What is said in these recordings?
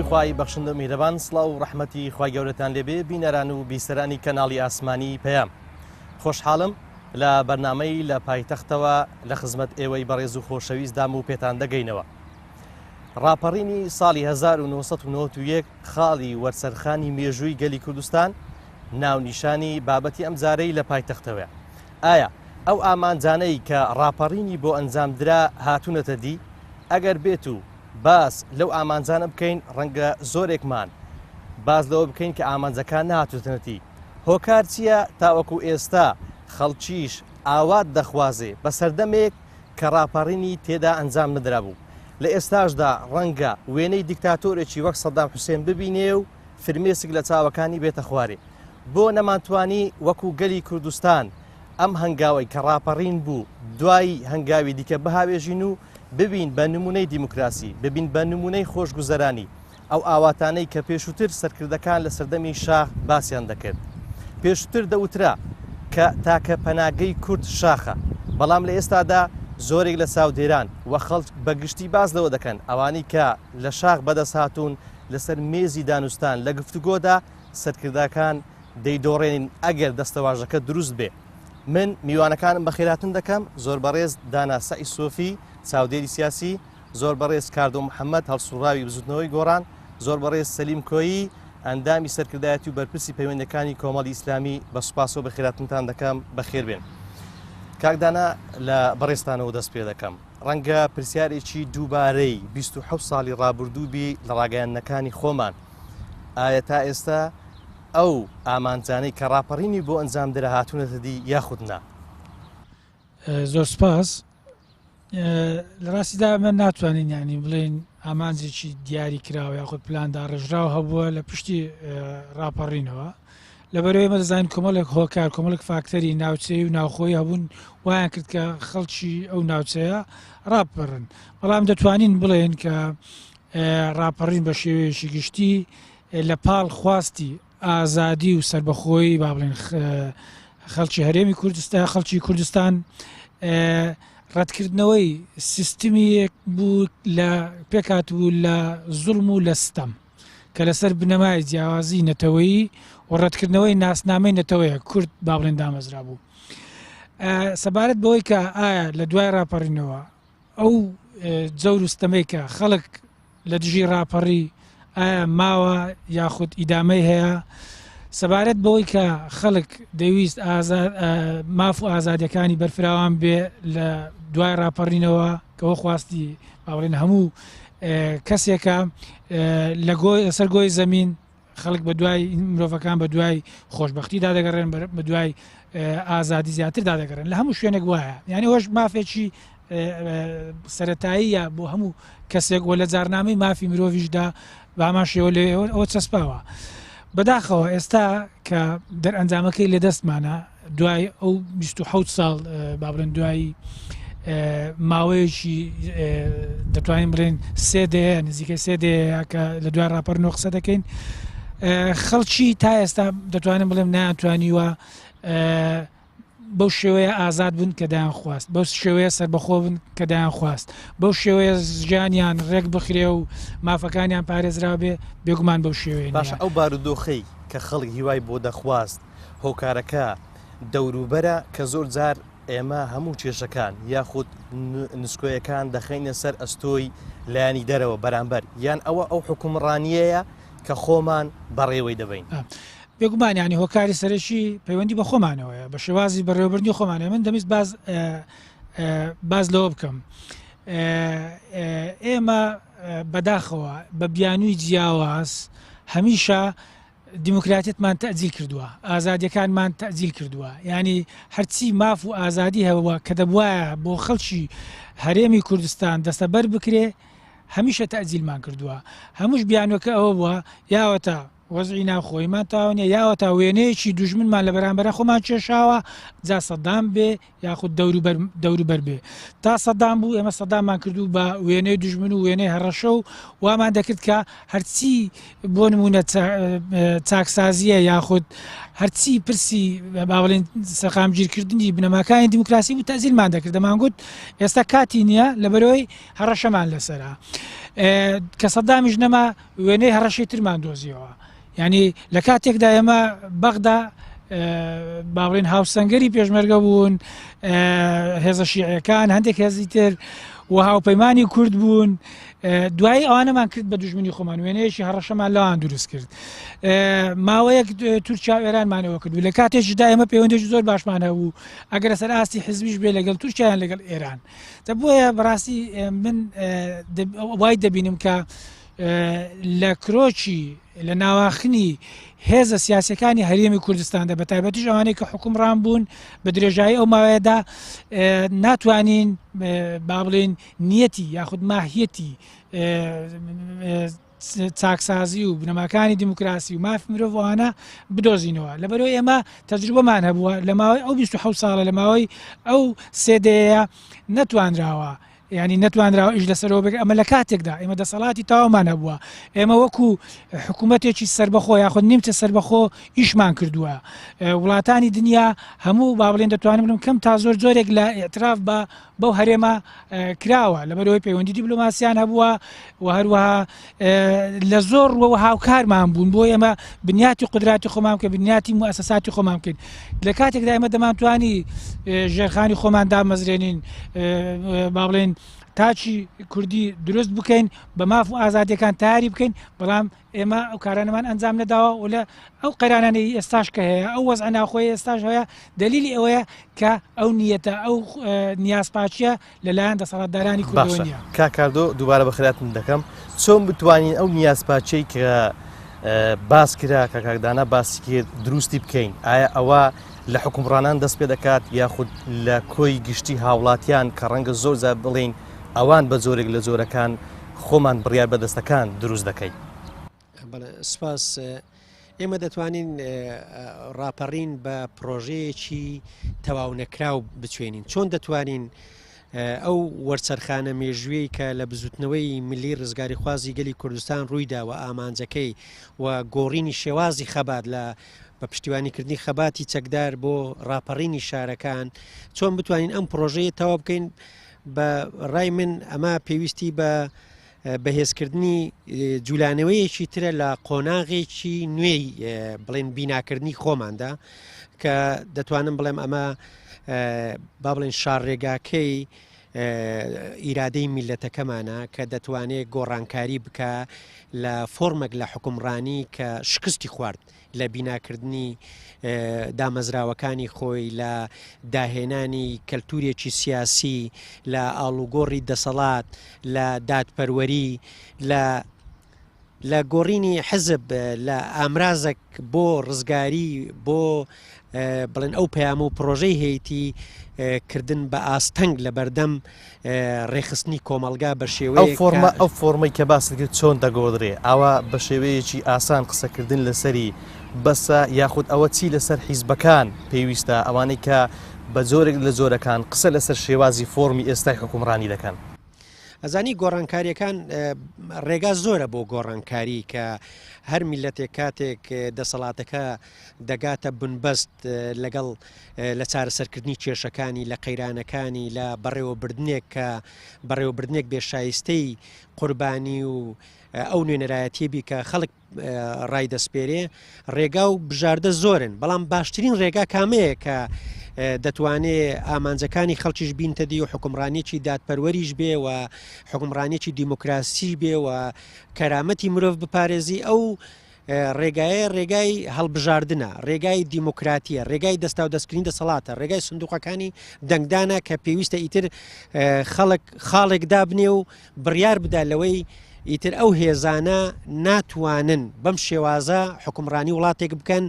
خوای بەخشندە و میهرەبان سڵاو و ڕەحمەتی خوای گەورەتان لێبێ بینەران و بیسەرانی کەناڵی ئاسمانی پەیام خۆشحاڵم لە بەرنامەی لە پایتەختەوە لە خزمەت ئێوەی بەڕێز و خۆشەویست دام و پێتان دەگەینەوە ڕاپەڕینی ساڵی 1991 خاڵی وەرچەرخانی مێژووی گەلی کوردستان ناونیشانی بابەتی ئەم جارەی لە پایتەختەوەیە ئایا ئەو ئامانجانەی کە ڕاپەڕینی بۆ ئەنجامدرا هاتوونەتە دی؟ ئەگەر بێت و باس لەو ئامانجانە بکەین ڕەنگە زۆرێکمان باس لەوە بکەین کە ئامانجەکان نەهاتوونەتە دی. هۆکار چییە تاوەکو ئێستا خەڵکیش ئاوات دەخوازێ بە سەردەمێک کە ڕاپەڕینی تێدا ئەنجام نەدرابوو؟ لە ئێستاشدا ڕەنگە وێنەی دیکتاتۆرێکی وەک سەدام حوسێن ببینێ و فرمێسک لە چاوەکانی بێتە خوارێ. بۆ نەمانتوانی وەکو گەلی کوردستان ئەم هەنگاوەی کە ڕاپەڕین بوو دوای هەنگاوی دیکە بهاوێژین و ببین بە نمونەی دیموکراسی، ببین بە نمونەی خۆشگوزەرانی، ئەو ئاواتانەی کە پێشووتر سەرکردەکان لە سەردەمی شاخ باسیان دەکرد. پێشووتر دەوترا کە تاکە پەناگەی کورد شاخە، بەڵام لە ئێستادا زۆرێک لە چاودێران و خەڵک بە گشتی باس لەوە دەکەن ئەوانەی کە لە شاخ بەدەست هاتوون لەسەر مێزی دانوستان لە گفتوگۆدا سەرکردەکان دەیدۆڕێنین ئەگەر دەستەواژەکە دروست بێ. من میوانەکانم بەخێرهاتن دەکەم، زۆر بەڕێز دانا سەعید سۆفی، چاودێری سیاسی، زۆر بەڕێز کاردۆ محەمەد، هەڵسوڕاوی بزوتنەوەی گۆڕان، زۆر بەڕێز سەلیم کۆیی، ئەندامی سەرکردایەتی و بەرپرسی پەیوەندیەکانی کۆمەڵی ئیسلامی، بە سوپاسەوە بەخێرهاتنتان دەکەم، بەخێربێن. کاک دانا لە بەڕێزتانەوە دەست پێ دەکەم. ڕەنگە پرسیارێکی دووبارەی 27 ساڵی ڕابردوو بی لە ڕاگەیاندنەکانی خۆمان، ئایا تا ئێستا ئەو ئامانجانەی کە ڕاپەڕینی بۆ ئەنجامدرا هاتوونەتە دی یاخود نا؟ زۆر سپاس. لە ڕاستیدا ئەمە ناتوانین ینی بڵێن ئامانجێکی دیاری کراوە یاخود پلان داڕێژراو هەبووە لە پشتی ڕاپەڕینەوە لەبەرەوەی ئێمە دەزانین کۆمەڵێک هۆکار کۆمەڵێک فاکتەری ناوچەی و ناوخۆی هەبوون وایان کرد کە خەڵکی ئەو ناوچەیە ڕاپەڕن بەڵام دەتوانین بڵێن کە ڕاپەڕین بە شێوەیەکی گشتی لە پاڵ خواستی ئازادی و سربەخۆیی با بڵێن خەڵکی هەرێمی کوردستان خەڵکی کوردستان ڕەتکردنەوەی سیستمیەک بوو لە پێکات بوو لە زوڵم و لە ستەم کە لەسەر بنەمای جیاوازی نەتەوەیی و ڕەتکردنەوەی ناسنامەی نەتەوەیە کورد با بڵێن دامەزرا بوو سەبارەت بەوەی کە ئایا لە دوای ڕاپەڕینەوە ئەو جەور و ستەمەی کە خەڵک لە دژی ڕاپەڕی ئایا ماوە یاخود ئیدامەی هەیە؟ سەبارەت بەوەی کە خەڵک دەیویست ماف و ئازادیەکانی بەرفراوان بێ لە دوای ڕاپەڕینەوە کەەوە خواستی باڵێن هەموو کەسێکە لە گۆی لەسەر گۆی زەمین خەڵک بە دوای مرۆڤەکان بە دوای خۆشببختیدا دەگەڕێن بە دوای ئازادی زیاتردا دەگەڕێن لە هەموو شوێنێک وایە یعنی ئەوش مافێکی سەتاییە بۆ هەموو کەسێک وە لە جارنامەی مافی مرۆڤیشدا بامان شێوە لێ ئەوە چەسپاوە بەداخەوە ئێستا کە دەرئەنجامەکەی لە دەستمانە دوای ئەو 27 ساڵ با بڵێن دوای ماوەیەکی دەتوانین بڵێن سێ دەیە نزیکە سێ دەیە کە لە دوای ڕاپەرنەوە قسە دەکەین خەڵکی تا ئێستا دەتوانم بڵێم ناتوانیوە بەو شێوەیە ئازاد بوون کە دایان خواست بەو شێوەیە سربەخۆ بن کە دایان خواست بەو شێوەیە ژیانیان ڕێک بخرێ و مافەکانیان پارێزرا بێ بێگومان بەو شێوەیە باشە ئەو بارودۆخەی کە خەڵک هیوای بۆ دەخواست هۆکارەکە دەوروبەرە کە زۆر جار ئێمە هەموو کێشەکان یاخود نسکۆیەکان دەخەینە سەر ئەستۆی لایەنی دەرەوە بەرامبەر یان ئەوە ئەو حکومڕانیەیە کە خۆمان بەڕێوەی دەبەین. بێگومان یانی هۆکاری سەرەکی پەیوەندی بە خۆمانەوەیە بە شێوازی بەڕێوەبردنی خۆمانە من دەمویست باز باز لەوە بکەم ئێمە بەداخەوە بە بیانووی جیاواز هەمیشە دیموکراتیەتمان تەئجیل کردووە، ئازادیەکانمان تەئجیل کردووە، یانی هەرچی ماف و ئازادی هەبووە کە دەبوایە بۆ خەڵکی هەرێمی کوردستان دەستەبەر بکرێ هەمیشە تەئجیلمان کردووە، هەمووش بیانوەکە ئەوە بووە یاوەتا. وەزعی ناوخۆییمان تەواو نیە یا ئەوەتا وێنەیەکی دوژمنمان لە بەرامبەرە خۆمان کێشاوە جا سەدام بێ یاخود دەوروبەر دەوروبەر بێ تا سەدام بوو ئێمە سەداممان کردو بە وێنەی دوژمن و وێنەی هەڕەشە و وامان دەکرد کە هەرچی بۆ نمونە چاکسازیە یاخود هەرچی پرسی با بڵێن سەقامگیرکردنی بنەماکانی دیموکراسی بوو تەزیلمان دەکرد دەمانگوت ئێستا کاتی نییە لەبەرەوەی هەڕەشەمان لەسرە کە سەدامیش نەما وێنەی هەڕەشەی ترمان دۆزیەوە یعنی لە کاتێکدا ئێمە بەغدا با بڵێن هاوسەنگەری پێشمەرگە بوون هێزە شیعەکان هەندێک هێزی تر و هاوپەیمانی کورد بوون دوایی ئەوانەمان کرد بە دوژمنی خۆمان وێنەیەکی هەڕەشەمان لەوان دروست کرد ماوەیەک تورکیا و ئێرانمانەوە کرد و لە کاتێکدا ئێمە پەیوەندێکی زۆر باشمان هەبوو ئەگەر لەسەر ئاستی حزبیش بێ لەگەڵ تورکیایان لەگەڵ ئێران بۆیە بەڕاستی من وای دەبینم کە لە کرۆکی لە ناواخنی هێزە سیاسەکانی هەرێمی کوردستاندا بە تایبەتیش ئەوانەی کە حکومڕان بوون بە درێژایی ئەو ماوەیەدا ناتوانین با بڵێین نیەتی یاخود ماهیەتی چاکسازی و بنەماکانی دیموکراسی و مافی مرۆڤ ئەوانە بدۆزینەوە لەبەرەوەی ئێمە تەجروبەمان هەبووە لە ماوەی ئەو 27 ساڵە لە ماوەی ئەو سێدەیە نەتوانراوە ینی نەتوانراوە ئیش لەسەرەوە بێت ئەمە لە کاتێکدا ئێمە دەسەڵاتی تەواومان هەبووە ئێمە وەکو حکوومەتێکی سربەخۆ یاخود نیمچە سربەخۆ ئیشمان کردووە وڵاتانی دنیا هەموو با بڵێن دەتوانم بڵێم کەم تا زۆر جۆرێک لە ئیعتراف بە بەو هەرێمە کراوە لەبەرەوەی پەیوەندی دیبلۆماسیان هەبووە و هەروەها لە زۆر ڕووەوە هاوکارمان بوون بۆ ئێمە بنیاتی قدراتی خۆمان بکە بنیاتی موسەساتی خۆمان بکەین لە کاتێکدا ئێمە دەمانتوانی ژێرخانی خۆمان دامەزرێنین با بڵێن تاچی کوردی دروست بکەین بە ماف و ئازادیەکان تاری بکەین بەڵام ئێمە ئەو کارانەمان ئەنجام نەداوە و لە ئەو قەیرانانەی ئێستاش کە هەیە ئەو وەزعە ناوخۆیەی ئێستاش هەیە دەلیلی ئەوەیە کە ئەو نیەتە ئەو نیازپاکیە لەلایەن دەسەڵاتدارانی کوردەوە باشە نییە. کاک کاردۆ دووبارە بەخێرهاتن دەکەم چۆن بتوانین ئەو نیازپاکیەی کە باس کرا کە کاک دانا باسی کرد دروستی بکەین ئایا ئەوە لە حکومڕانان دەست پێ دەکات یاخود لە کۆی گشتی هاوڵاتیان کە ڕەنگە زۆر جار بڵێین ئەوان بە جۆرێک لە جۆرەکان خۆمان بڕیار بەدەستەکان دروست دەکەین. بەڵێ سپاس. ئێمە دەتوانین ڕاپەڕین بە پرۆژەیەکی تەواو نەکراو بچوێنین. چۆن دەتوانین ئەو وەرچەرخانە مێژوویەی کە لە بزوتنەوەی ملی ڕزگاریخوازی گەلی کوردستان ڕوویدا و ئامانجەکەی و گۆڕینی شێوازی خەبات لە بە پشتیوانیکردنی خەباتی چەکدار بۆ ڕاپەڕینی شارەکان چۆن بتوانین ئەم پرۆژەیە تەواو بکەین بە ڕای من ئەمە پێویستی بە بەهێزکردنی جولانەوەیەکی ترە لە قۆناغێکی نوێی بڵێن بیناکردنی خۆماندا کە دەتوانم بڵێم ئەمە با بڵێن شارڕێگاکەی ئیرادەی میلەتەکەمانە کە دەتوانێت گۆڕانکاری بکە لە فۆرمێک لە حکومڕانی کە شکستی خوارد لە بیناکردنی دامەزراوەکانی خۆی، لە داهێنانی کەلتورێکی سیاسی، لە ئاڵوگۆڕی دەسەڵات، لە دادپەروەری، لە لە گۆڕینی حزب لە ئامرازێک بۆ ڕزگاری بۆ بڵێن ئەو پەیام و پرۆژەی هەیتی کردن بە ئاستەنگ لە بەردەم ڕێکخستنی کۆمەڵگا بە شێوەیەک فۆرمە ئەو فۆرمەی کە باست کرد چۆن دەگۆڕدرێ ئاوا بە شێوەیەکی ئاسان قسەکردن لەسەری بەسە یاخود ئەوە چی لەسەر حیزبەکان پێویستە ئەوانەی کە بە جۆرێک لە جۆرەکان قسە لەسەر شێوازی فۆرمی ئێستای حکومڕانی دەکەن؟ ئەزانی گۆڕانکاریەکان ڕێگا زۆرە بۆ گۆڕانکاری کە هەر میلەتێک کاتێک دەسەڵاتەکە دەگاتە بنبەست لەگەڵ لە چارەسەرکردنی کێشەکانی، لە قەیرانەکانی، لە بەڕێوەبردنێک کە بەڕێوەبردنێک بێ شایستەی قوربانی و ئەو نوێنەرایەتیە بی کە خەڵک ڕای دەسپێرێ، ڕێگا و بژاردە زۆرن، بەڵام باشترین ڕێگا کامەیە کە دەتوانێ ئامانجەکانی خەڵکیش بینتە دی و حکومڕانیەکی دادپەروەریش بێ و حکومڕانیەکی دیموکراسی بێ و کەرامەتی مرۆڤ بپارێزی ئەو ڕێگایە ڕێگای هەڵبژاردنە، ڕێگای دیموکراتییە، ڕێگای دەستاودەستکردنی دەسەڵاتە، ڕێگای سندوقەکانی دەنگدانە کە پێویستە ئیتر خەڵک خاڵێک دابنێ و بڕیار بدا لەوەی ئیتر ئەو هێزانە ناتوانن بەم شێوازە حوکمڕانی وڵاتێک بکەن،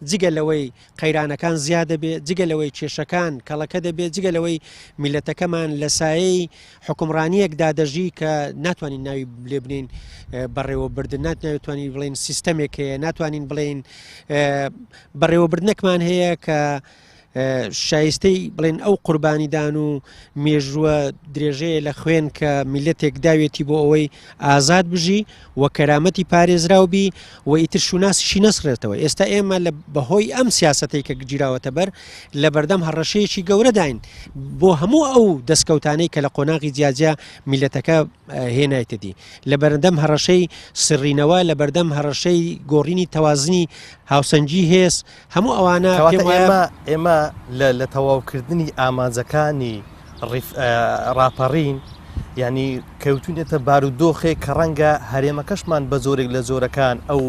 جگە لەوەی قەیرانەکان زیاد دەبێت، جگە لەوەی کێشەکان کەڵەکە دەبێت، جگە لەوەی میللەتەکەمان لە سایەی حوکمڕانییەکدا دەژی کە ناتوانین ناوی لێ بنێین بەڕێوەبردن، ناتوانین بڵێین سیستەمێک هەیە، ناتوانین بڵێین بەڕێوەبردنێکمان هەیە کە شایستەی بڵێن ئەو قوربانیدان و مێژووە درێژەیە لە خوێن کە میلەتێک داوێتی بۆ ئەوەی ئازاد بژی و کەرامەتی پارێزراو بی و ئیتر شوناسیشی نەسڕێتەوە ئێستا ئێمە لە بەهۆی ئەم سیاسەتەی کە گیراوەتە بەر لە بەردەم هەڕەشەیەکی گەورەداین بۆ هەموو ئەو دەستکەوتانەی کە لە قۆناغی جیاجیا میلەتەکە هێنایتە دی لە بەردەم هەڕەشەی سڕینەوە لە بەردەم هەڕەشەی گۆڕینی تەوازنی هاوسەنگی هێز هەموو ئەوانە کەواتە ئێمە ئێمە لە تەواوکردنی ئامانجەکانی ڕاپەڕین ینی کەوتونێتە بارودۆخێک کە ڕەنگە هەرێمەکەشمان بە جۆرێک لە جۆرەکان ئەو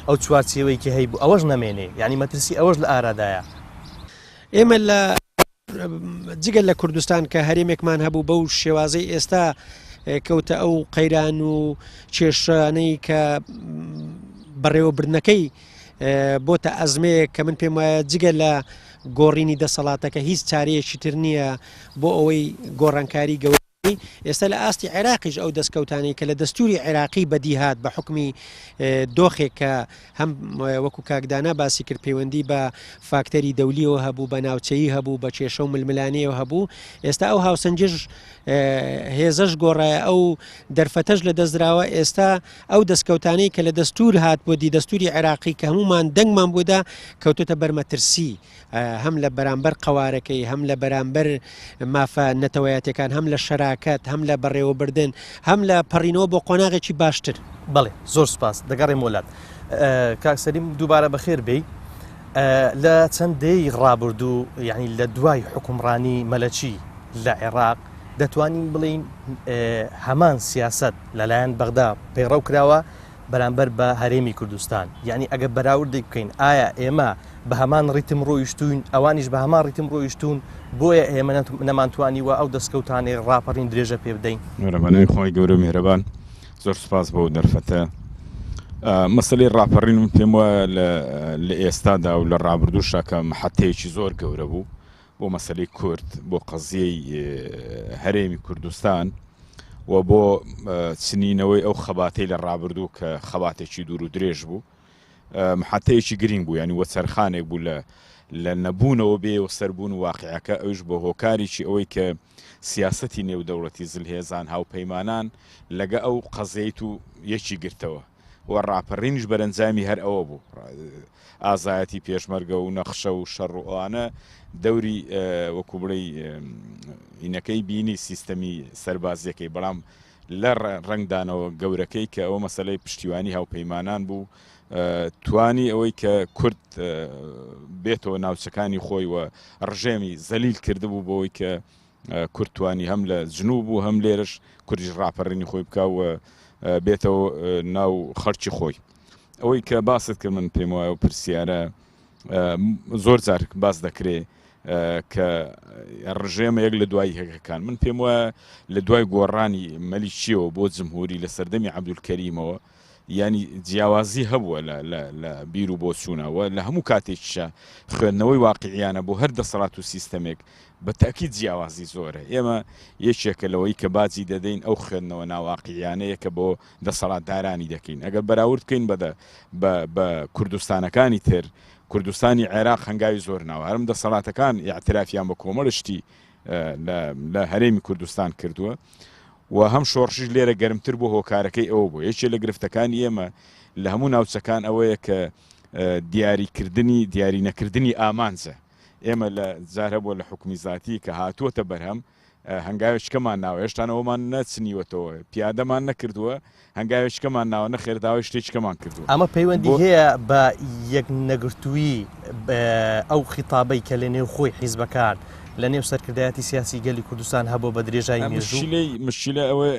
ئەو چوارچێوەیەکی هەیبوو ئەوەش نەمێنێ ینی مەترسی ئەوەش لە ئارادایە. ئێمە لە جگە لە کوردستان کە هەرێمێکمان هەبوو بەو شێوازەی ئێستا کەوتە ئەو قەیران و کێشانەی کە بەڕێوەبردنەکەی بۆتە ئەزمەیەک کە من پێم وایە جگە لە گۆڕینی دەسەڵاتەکە هیچ چارەیەکی تر نییە بۆ ئەوەی گۆڕانکاری گەورە ئێستا لە ئاستی عێراقیش ئەو دەستکەوتانەی کە لە دەستوری عێراقی بەدی هات بە حوکمی دۆخێک کە هەم وەکو کاک دانا باسی کرد پەیوەندی بە فاکتەری دەولیەوە هەبوو بە ناوچەیی هەبوو بە کێشە و ململانێیەوە هەبوو ئێستا ئەو هاوسەنگیش هێزەش گۆڕایە ئەو دەرفەتەش لە دەستدراوە ئێستا ئەو دەستکەوتانەی کە لە دەستور هات بۆ دی دەستوری عێراقی کە هەمومان دەنگمان بۆدا کەوتۆتە بەرمەترسی هەم لە بەرامبەر قەوارەکەی، هەم لە بەرامبەر مافە نەتەوەیەتیەکان، هەم لە شەراکەت، هەم لە بەڕێوەبردن، هەم لە پەڕینەوە بۆ قۆناغێکی باشتر. بەڵێ زۆر سوپاس، دەگەڕێمەوە لات. کاک سەلیم دووبارە بەخێر بێی. لە چەند دەیەی ڕابردوو یعنی لە دوای حوکمڕانی مەلەکی لە عێراق دەتوانین بڵێین هەمان سیاسەت لەلایەن بەغدا پەیڕەو کراوە بەرامبەر بە هەرێمی کوردستان یعنی ئەگەر بەراوردێک بکەین ئایا ئێمە بە هەمان ڕیتم ڕۆیشتوین ئەوانیش بە هەمان ڕیتم ڕۆیشتون بۆیە ئێمە نەمانتوانیوە ئەو دەستکەوتانەی ڕاپەڕین درێژە پێ بدەین. بەناوی خوای گەورە و میهرەبان زۆر سوپاس بۆ دەرفەتە. مەسەلەی ڕاپەڕین من پێم وایە لە ئێستادا و لە ڕابردووشا کە محەتەیەکی زۆر گەورە بوو بۆ مەسەلەی کورد، بۆ قەزیەی هەرێمی کوردستان و بۆ چنینەوەی ئەو خەباتەی لە ڕابردوو کە خەباتێکی دوور و درێژ بوو محەتەیەکی گرنگ بوو ینی وەچەرخانێک بوو لە لە نەبوونەوە بێ و سەربوون واقعەکە ئەوش بۆ هۆکاریی ئەوەی کە سیاسەتی نێودەوڵەتی زلهێزان هاوپەیمانان لەگە ئەو قەزیەیت و یەکی گرتەوە و ڕاپەڕینیش بەرەنجامی هەر ئەوە بوو. ئازایەتی پێشمەرگە و نەخشە و شەڕ و ئەوانە دەوری وەکو بڵێی هینەکەی بینی سیستەمی سەربازیەکەی بەڵام لە ڕەنگدانەوە گەورەکەی کە ئەوە مەسلەی پشتیوانی هاوپەیمانان بوو توانی ئەوەی کە کورد بێتەوە ناوچەکانی خۆی و ڕژێمی زەلیل کردبوو بۆی کە کورد توانی هەم لە جنوب و هەم لێرەش کوردیش ڕاپەڕینی خۆی بکا و بێتەوە ناو خەڵکی خۆی. ئەوەی کە باست کرد من پێم وایە و پرسیارە زۆر جار باس دەکرێ کە ڕژێمە یەک لە دوای هەکەکان من پێم وایە لە دوای گۆڕانی مەلیکیەوە بۆ جمهوری لە سەردەمی عەبدولکەریمەوە ینی جیاوازی هەبووە لە بیر و بۆچوونەوە لە هەموو کاتێکیشە خوێندنەوەی واقعیانە بۆ هەر دەسەڵات و سیستەمێک بە تەئکید جیاوازی زۆرە. ئێمە یەکێکە لەوەی کە باجی دەدەین ئەو خوێندنەوە ناواقیعیانەیە کە بۆ دەسەڵاتدارانی دەکەین. ئەگەر بەراورد بکەین بە بە بە کوردستانەکانی تر، کوردستانی عێراق هەنگاوی زۆر ناوە. هەرم دەسەڵاتەکان ئیعترافیان بە کۆمەڵە شتی لە لە هەرێمی کوردستان کردووە و هەم شۆڕشیش لێرە گەرمتر بوو هۆکارەکەی ئەوە بوو. یەکێ لە گرفتەکانی ئێمە لە هەموو ناوچەکان ئەوەیە کە دیاریکردنی دیاری نەکردنی ئامانجە. ئێمە لە جار هەبووە لە حوکمی زاتی کە هاتووەتە بەرهەم هەنگاوێکیکەمان ناوە هێشتان ئەوەمان نەچنیوەتەوە پیادەمان نەکردووە هەنگاوێکیکەمان ناوە نەخێر داوای شتێکیکەمان کردووە. ئەمە پەیوەندی هەیە بە یەکنەگرتوویی ئەو خیتابەی کە لە نێوخۆی حیزبەکان لە نێو سەرکردایەتی سیاسی گەلی کوردستان هەبووە بە درێژایی مێژوو؟ مشکیلەی مشکیلە ئەوەیە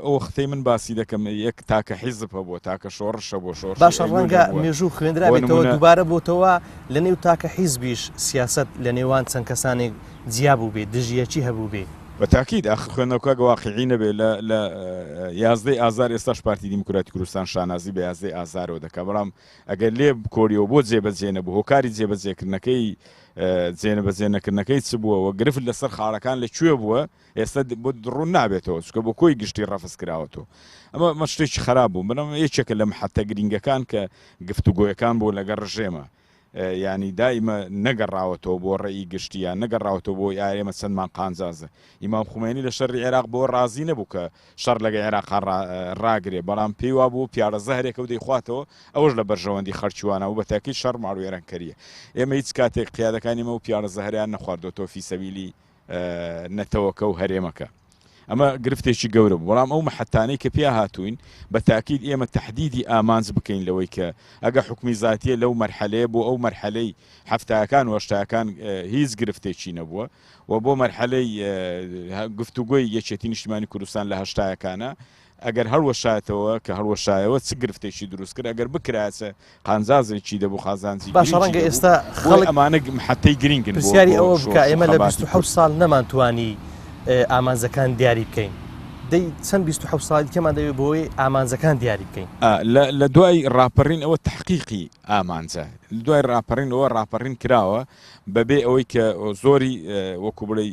ئەو وەختەی من باسی دەکەم یەک تاکە حیزب هەبووە تاکە شۆڕش هەبووە شۆڕشی باشە ئەیلوول ڕەنگە هەبووە مێژوو بۆ خوێندرابێتەوە نموونە دووبارە بۆتەوە لە نێو تاکە حیزبیش سیاسەت لە نێوان چەند کەسانێک جیا بووبێ، دژیەکی هەبووبێ. بە تاکید ئاخر خوێندنەوەکە گە واقیعی نەبێ لە لە یازدەی ئازار ئێستاش پارتی دیموکراتی کوردستان شانازی بە یازدەی ئازارەوە دەکا بەڵام ئەگەر لێ بکۆریەوە بۆ جێبەجێ نەبوو هۆکاری جێبەجێکردنەکەی جێنەبەجێ نەکردنەکەی چ بووە و گرفت لەسەر خاڵەکان لە کوێ بووە ئێستا بۆ ڕوون نابێتەوە چونکە بۆ کۆی گشتی ڕەفز کراوەتەوە ئەمە مە شتێکی خراپ بوو بەڵام یەکێکە لە محەتە گرینگەکان کە گفتوگۆیەکان بوو لەگەڵ ڕژێمە یانی دایمە نەگەڕاوەتەوە بۆ ڕەئی گشتی یان نەگەڕاوەتەوە بۆ ئەوەی ئایا ئێمە چەندمان قانجازە. ئیمام خومەینی لە شەڕی عێراق بەوە ڕازی نەبوو کە شەڕ لەگە عێراقا ڕاگرێ بەڵام پێی وابوو پیاڵە زەهرێکە و دەیخواتەوە ئەوەش لە بەرژەوەندی خەڵکی وانە و بە تاکید شەڕ ماڵوێرانکەریە. ئێمە هیچ کاتێک قیادەکانی ئێمە ئەو پیاڵە زەهرەیان نەخواردۆتەوە فی سەبیلی نەتەوەکە و هەرێمەکە. ئەمە گرفتێکی گەورە بوو، بەڵام ئەو مەحەتانەی کە پیا هاتووین بە تاکید ئێمە تەحدیدی ئامانج بکەین لەوەی کە ئەگە حوکمی زاتیە لەو مەرحەلەیە بۆ ئەو مەرحەلەی حەفتاکان و هەشتاکان هیچ گرفتێکی نەبووە و بۆ مەرحەلەی گفتوگۆی یەکێتی نیشتیمانی کوردستان لە هەشتاکانە ئەگەر هەڵوەشایەتەوە کە هەڵوەشایەوە چ گرفتێکی دروست کرد ئەگەر بکرایە چ قانجازێکی دەبوو قازانجی باشە گرنگی ڕەنگە دەبوو ئێستا بۆیە خەڵک ئەمانە محەتەی گرنگن بۆ پرسیاری بۆ ئەوە بکا شۆڕش و ئێمە لە خەباتی 27 کورد. ساڵ نەمانتوانی ئامانجەکان دیاری بکەین دەی چەند 27 ساڵی دیکەمان دەوێت بۆ ئەوەی ئامانجەکان دیاری بکەین؟ ئا لە لە دوای ڕاپەڕین ئەوە تەحقیقی ئامانجە لە دوای ڕاپەڕین ئەوە ڕاپەڕین کراوە بەبێ ئەوەی کە زۆری وەکو بڵێی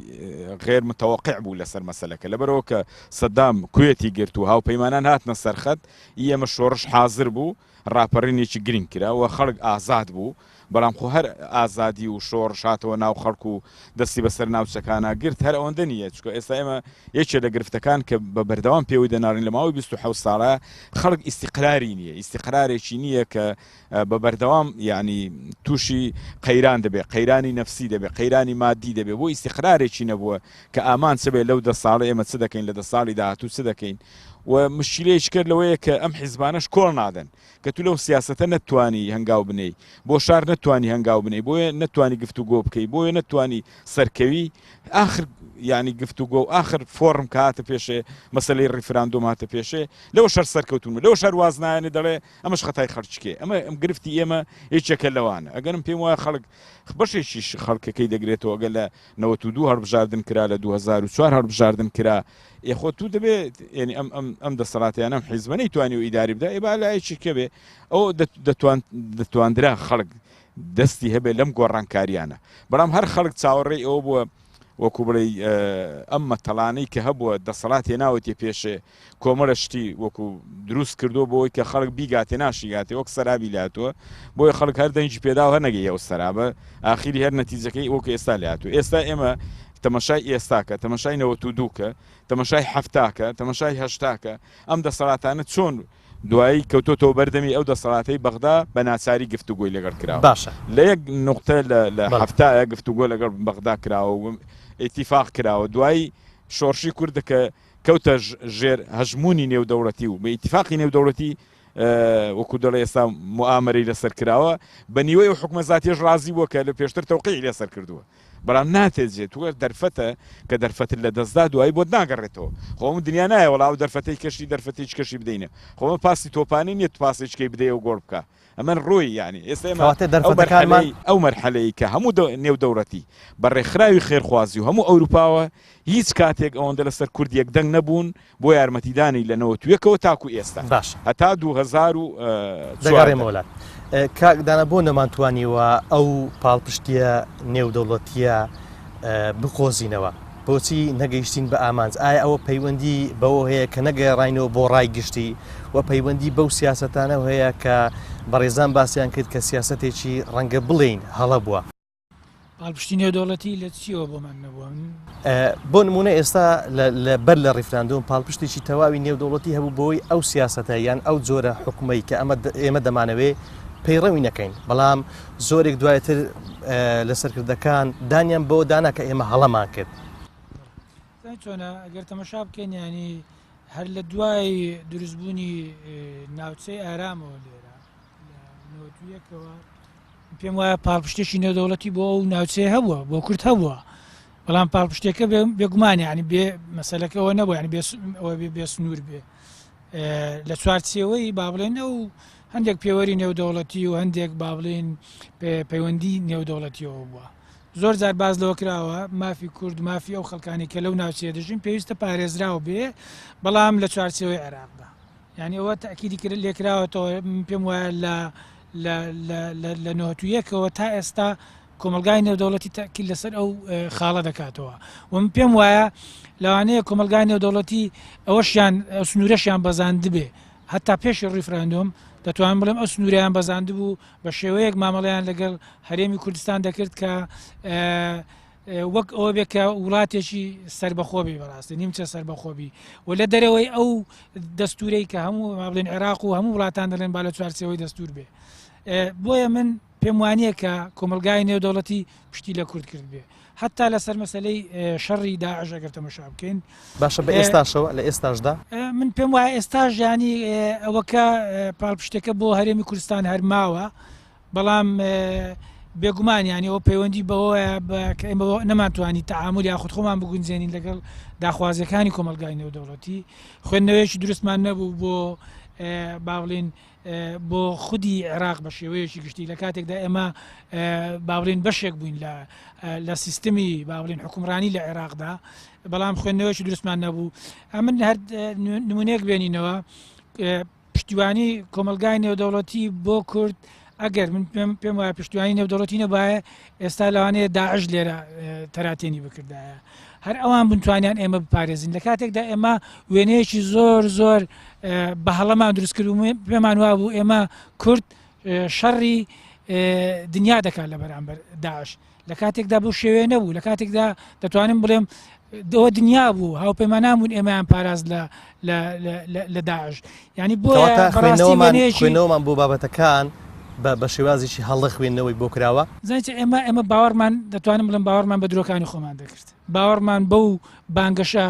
غێر متەوەقع بوو لەسەر مەسەلەکە لەبەرئەوە کە سەدام کوێتی گرت و هاوپەیمانان هاتنە سەرخەت ئی ئێمە شۆڕش حازر بوو ڕاپەڕینێکی گرنگ کرا و خەڵک ئازاد بوو بەڵام خۆ هەر ئازادی و شۆڕش هاتەوە ناو خەڵک و دەستی بەسەر ناوچەکانا گرت هەر ئەوەندە نییە چونکە ئێستا ئێمە یەکێ لە گرفتەکان کە بە بەردەوام پێوەی دەناڵین لە ماوەی 27 ساڵە خەڵک ئیستیقراری نییە ئیستیقرارێکی نییە کە بە بەردەوام یانی تووشی قەیران دەبێ قەیرانی نەفسی دەبێ قەیرانی مادی دەبێ بۆ ئیستیقرارێکی نەبووە کە ئامان چ بێ لەو دە ساڵە ئێمە چ دەکەین لە دە ساڵی داهاتوو چ دەکەین و مشکیلەیەکی کەر لەوەیە کە ئەم حیزبانەش کۆڵ نادەن کە تو لەو سیاسەتە نەتوانی هەنگاو بنێی بۆ شار نەتوانی هەنگاو بنێی بۆیە نەتوانی گفتوگۆ بکەی بۆیە نەتوانی سەرکەوی ئاخر یانی گفتوگۆ و ئاخر فۆڕم کە هاتە پێشێ مەسەلەی ڕیفراندۆم هاتە پێشێ لەوە شەر سەرکەوتون لەوە شەر واز نایەنێ دەڵێ ئەمەش خەتای خەڵکیکێ ئەمە ئەم گرفتی ئێمە یەکێکە لەوانە ئەگەرم پێم وایە خەڵک بەشێکیش خەڵکەکەی دەگرێتەوە ئەگەر لە 92 هەڵبژاردن کرا لە 2004 هەڵبژاردن کرا ئێ خۆ تو دەبێت یعنی ئەم ئەم ئەم دەسەڵاتیان ئەم حیزبە نەیتوانی و ئیداری بدا ئێ با لایەکی کە بێ ئەو دەتوان دەتواندرا خەڵک دەستی هەبێ لەم گۆڕانکاریانە بەڵام هەر خەڵک چاوەڕێی ئەوە بووە وەکو بڵێی ئەم مەتەڵانەی کە هەبووە دەسەڵات هێناوەتیە پێشێ کۆمەڵە شتی وەکو دروست کردووە بۆی کە خەڵک بیگاتێ ناشیگاتێ وەک سەرابی لاتووە بۆیە خەڵک هەر دەنگی پێداوە هەر نەگەی ئەو سەرابە ئاخیری هەر نەتیجەکەی وەکو ئێستا لاتوو ئێستا ئێمە تەمەشای ئێستاکە تەمەشای 92کە تەمەشای هەفتاکە تەمەشای هەشتاکە ئەم دەسەڵاتانە چۆن دوایی کەوتۆتەوە بەردەمی ئەو دەسەڵاتەی بەغدا بە ناچاری گفتوگۆی لەگەڵ کراوە. باشە. لە یەک نوقتە لە لە بەڵێ. حەفتایە گفتوگۆ لەگەڵ بەغدا کراوە و ئیتیفاق کراوە. دوایی شۆڕشی کورد کە کەوتە ژێر هەژموونی نێودەوڵەتی و بە ئیتیفاقی نێودەوڵەتی وەکوو دەڵێ ئێستا موئامەرەی لەسەر کراوە، بە نیوەی ئەو حوکمە زاتیەش ڕازی بووە کە لە پێشتر تەوقیعی لەسەر کردووە. بەڵام ناتێت جێ تو دەرفەتە کە دەرفەتت لە دەستدا دوایی بۆت ناگەڕێتەوە خۆ ئەم دنیا نایە وەڵا ئەو دەرفەتەی کەشی دەرفەتێکی کەشی بدەینە خۆ ئەمە پاسی تۆپانی نییە تو پاسێکی بدەیە و گۆڵ بکە ئەمە ڕۆی یعنی ئێستا ئێمە کەواتە ئەو دەرفەتەکانمان مەرحەلەی ئەو مەرحەلەی کە هەموو نێودەوڵەتی بە ڕێکخراوی خێرخوازی و هەموو ئەوروپاوە هیچ کاتێک ئەوەندە لەسەر کورد یەکدەنگ نەبوون بۆ یارمەتیدانی لە 91ەوە تاکو ئێستا باشە هەتا 2014. دەگەڕێمەوە لات کاک دانا بۆ نەمانتوانیوە ئەو پاڵپشتیە نێودەوڵەتیە بقۆزینەوە بۆچی نەگەیشتین بە ئامانج ئایا ئەوە پەیوەندی بەوە هەیە کە نەگەڕاینەوە بۆ ڕای گشتی و پەیوەندی بەو سیاسەتانەوە هەیە کە بەڕێزان باسیان کرد کە سیاسەتێکی ڕەنگە بڵێین هەڵە بووە؟ پاڵپشتی نێودەوڵەتی لە چیەوە بۆمان نەبووە؟ بۆ نمونە ئێستا لە بەر لە ڕیفراندۆم پاڵپشتێکی تەواوی نێودەوڵەتی هەبوو بۆی ئەو سیاسەتە یان ئەو جۆرە حکومەی کە ئەمە ئێمە دەمانەوێ پەیڕەوی نەکەین بەڵام زۆرێک دوایتر لە سەرکردەکان دانیان بەوە دانا کە ئێمە هەڵەمان کرد. چۆنە ئەگەر تەمەشا بکەین ینی هەر لە دوای دروستبوونی ناوچەی ئارامەوە لێرە لە پێم وایە پاڵپشتێکی نێودەوڵەتی بۆ ئەو ناوچەیە هەبووە بۆ کورد هەبووە بەڵام پاڵپشتێکە بێگومان ینی بێ مەسەلەکەەوە نەبوو ینی بێ سنوور بێ لە چوارچێوەی با بڵێن ئەو هەندێک پێوەری نێودەوڵەتی و هەندێک با بڵێن پەیوەندی نێودەوڵەتیەوە بووە. زۆر جار باس لەوە کراوە مافی کورد مافی ئەو خەڵکانی کە لەو ناوچەیە دەژین پێویستە پارێزراو بێ بەڵام لە چوارچێوەی عێراقدا یعنی ئەوە تاکیدی کرد لێکراوەتەوە من پێم وایە لە لە نۆتویەکەوە تا ئێستا کۆمەلگای نێودەوڵەتی تاکیل لەسەر ئەو خاڵە دەکاتەوە و من پێم وایە لەوانەیە کۆمەلگای نێودەوڵەتی ئەوەشیان سنوورەشیان بەزاندبێ هەتا پێشی ڕیفراندۆم دەتوانم بڵێم ئەو سنووریان بەزاندبوو بە شێوەیەک مامەڵەیان لەگەڵ هەرێمی کوردستان دەکرد کە وەک ئەوە بێ کە وڵاتێکی سربەخۆبی بەڕاستی نیمچە سربەخۆبی و لە دەرەوەی ئەو دەستورەی کە هەموو بڵێن عێراق و هەموو وڵاتان دەڵێن با لە چوارچێوەی دەستور بێ بۆیە من پێم وانییە کە کۆمەڵگای نێودەوڵەتی پشتی لە کورد کردبێ هەتا لەسەر مەسەلەی شەڕی داعش ئەگەر تەمەشا بکەین. باشە بە ئێستاشەوە لە ئێستاشدا؟ من پێم وایە ئێستاش یانی ئەوەکە پاڵپشتەکە بۆ هەرێمی کوردستان هەر ماوە بەڵام بێگومان یانی ئەوە پەیوەندی بەوەیە کە ئێمە نەمانتوانی تەعامول یاخود خۆمان بگونجێنین لەگەڵ داخوازیەکانی کۆمەڵگای نێودەوڵەتی خوێندنەوەیەکی دروستمان نەبوو بۆ با بڵێین بۆ خودی عێراق بە شێوەیەکی گشتی لە کاتێکدا ئێمە با بڵێین بەشێک بووین لە لە سیستمی با بڵێین حکومڕانی لە عێراقدا بەڵام خوێندنەوەیەکی دروستمان نەبوو ئەمن هەر نمونەیەک بێنینەوە پشتیوانی کۆمەلگای نێودەوڵەتی بۆ کورد ئەگەر من پێم پێم وایە پشتیوانی نێودەوڵەتی نەبایە ئێستا لەوانەیە داعش لێرە تەراتێنی بکردایە هەر ئەوان بوون توانیان ئێمە بپارێزن لە کاتێکدا ئێمە وێنەیەکی زۆر زۆر بە هەڵەمان دروست کرد و پێمان وابوو ئێمە کورد شەڕی دنیا دەکات لە بەرامبەر داعش لە کاتێکدا بەو شێوەیە نەبوو لە کاتێکدا دەتوانم بڵێم ئەوە دنیا بوو هاوپەیمانان بوون ئێمەیان پاراست لە لە داعش یعنی بۆ خوێندنەوەمان بۆ بابەتەکان بە شێوازێکی هەڵە خوێندنەوەی بۆ کراوە. زانیت ئێمە ئێمە باوەڕمان دەتوانم بڵێم باوەڕمان بە درۆکانی خۆمان دەکرد باوەڕمان بەو بانگەشە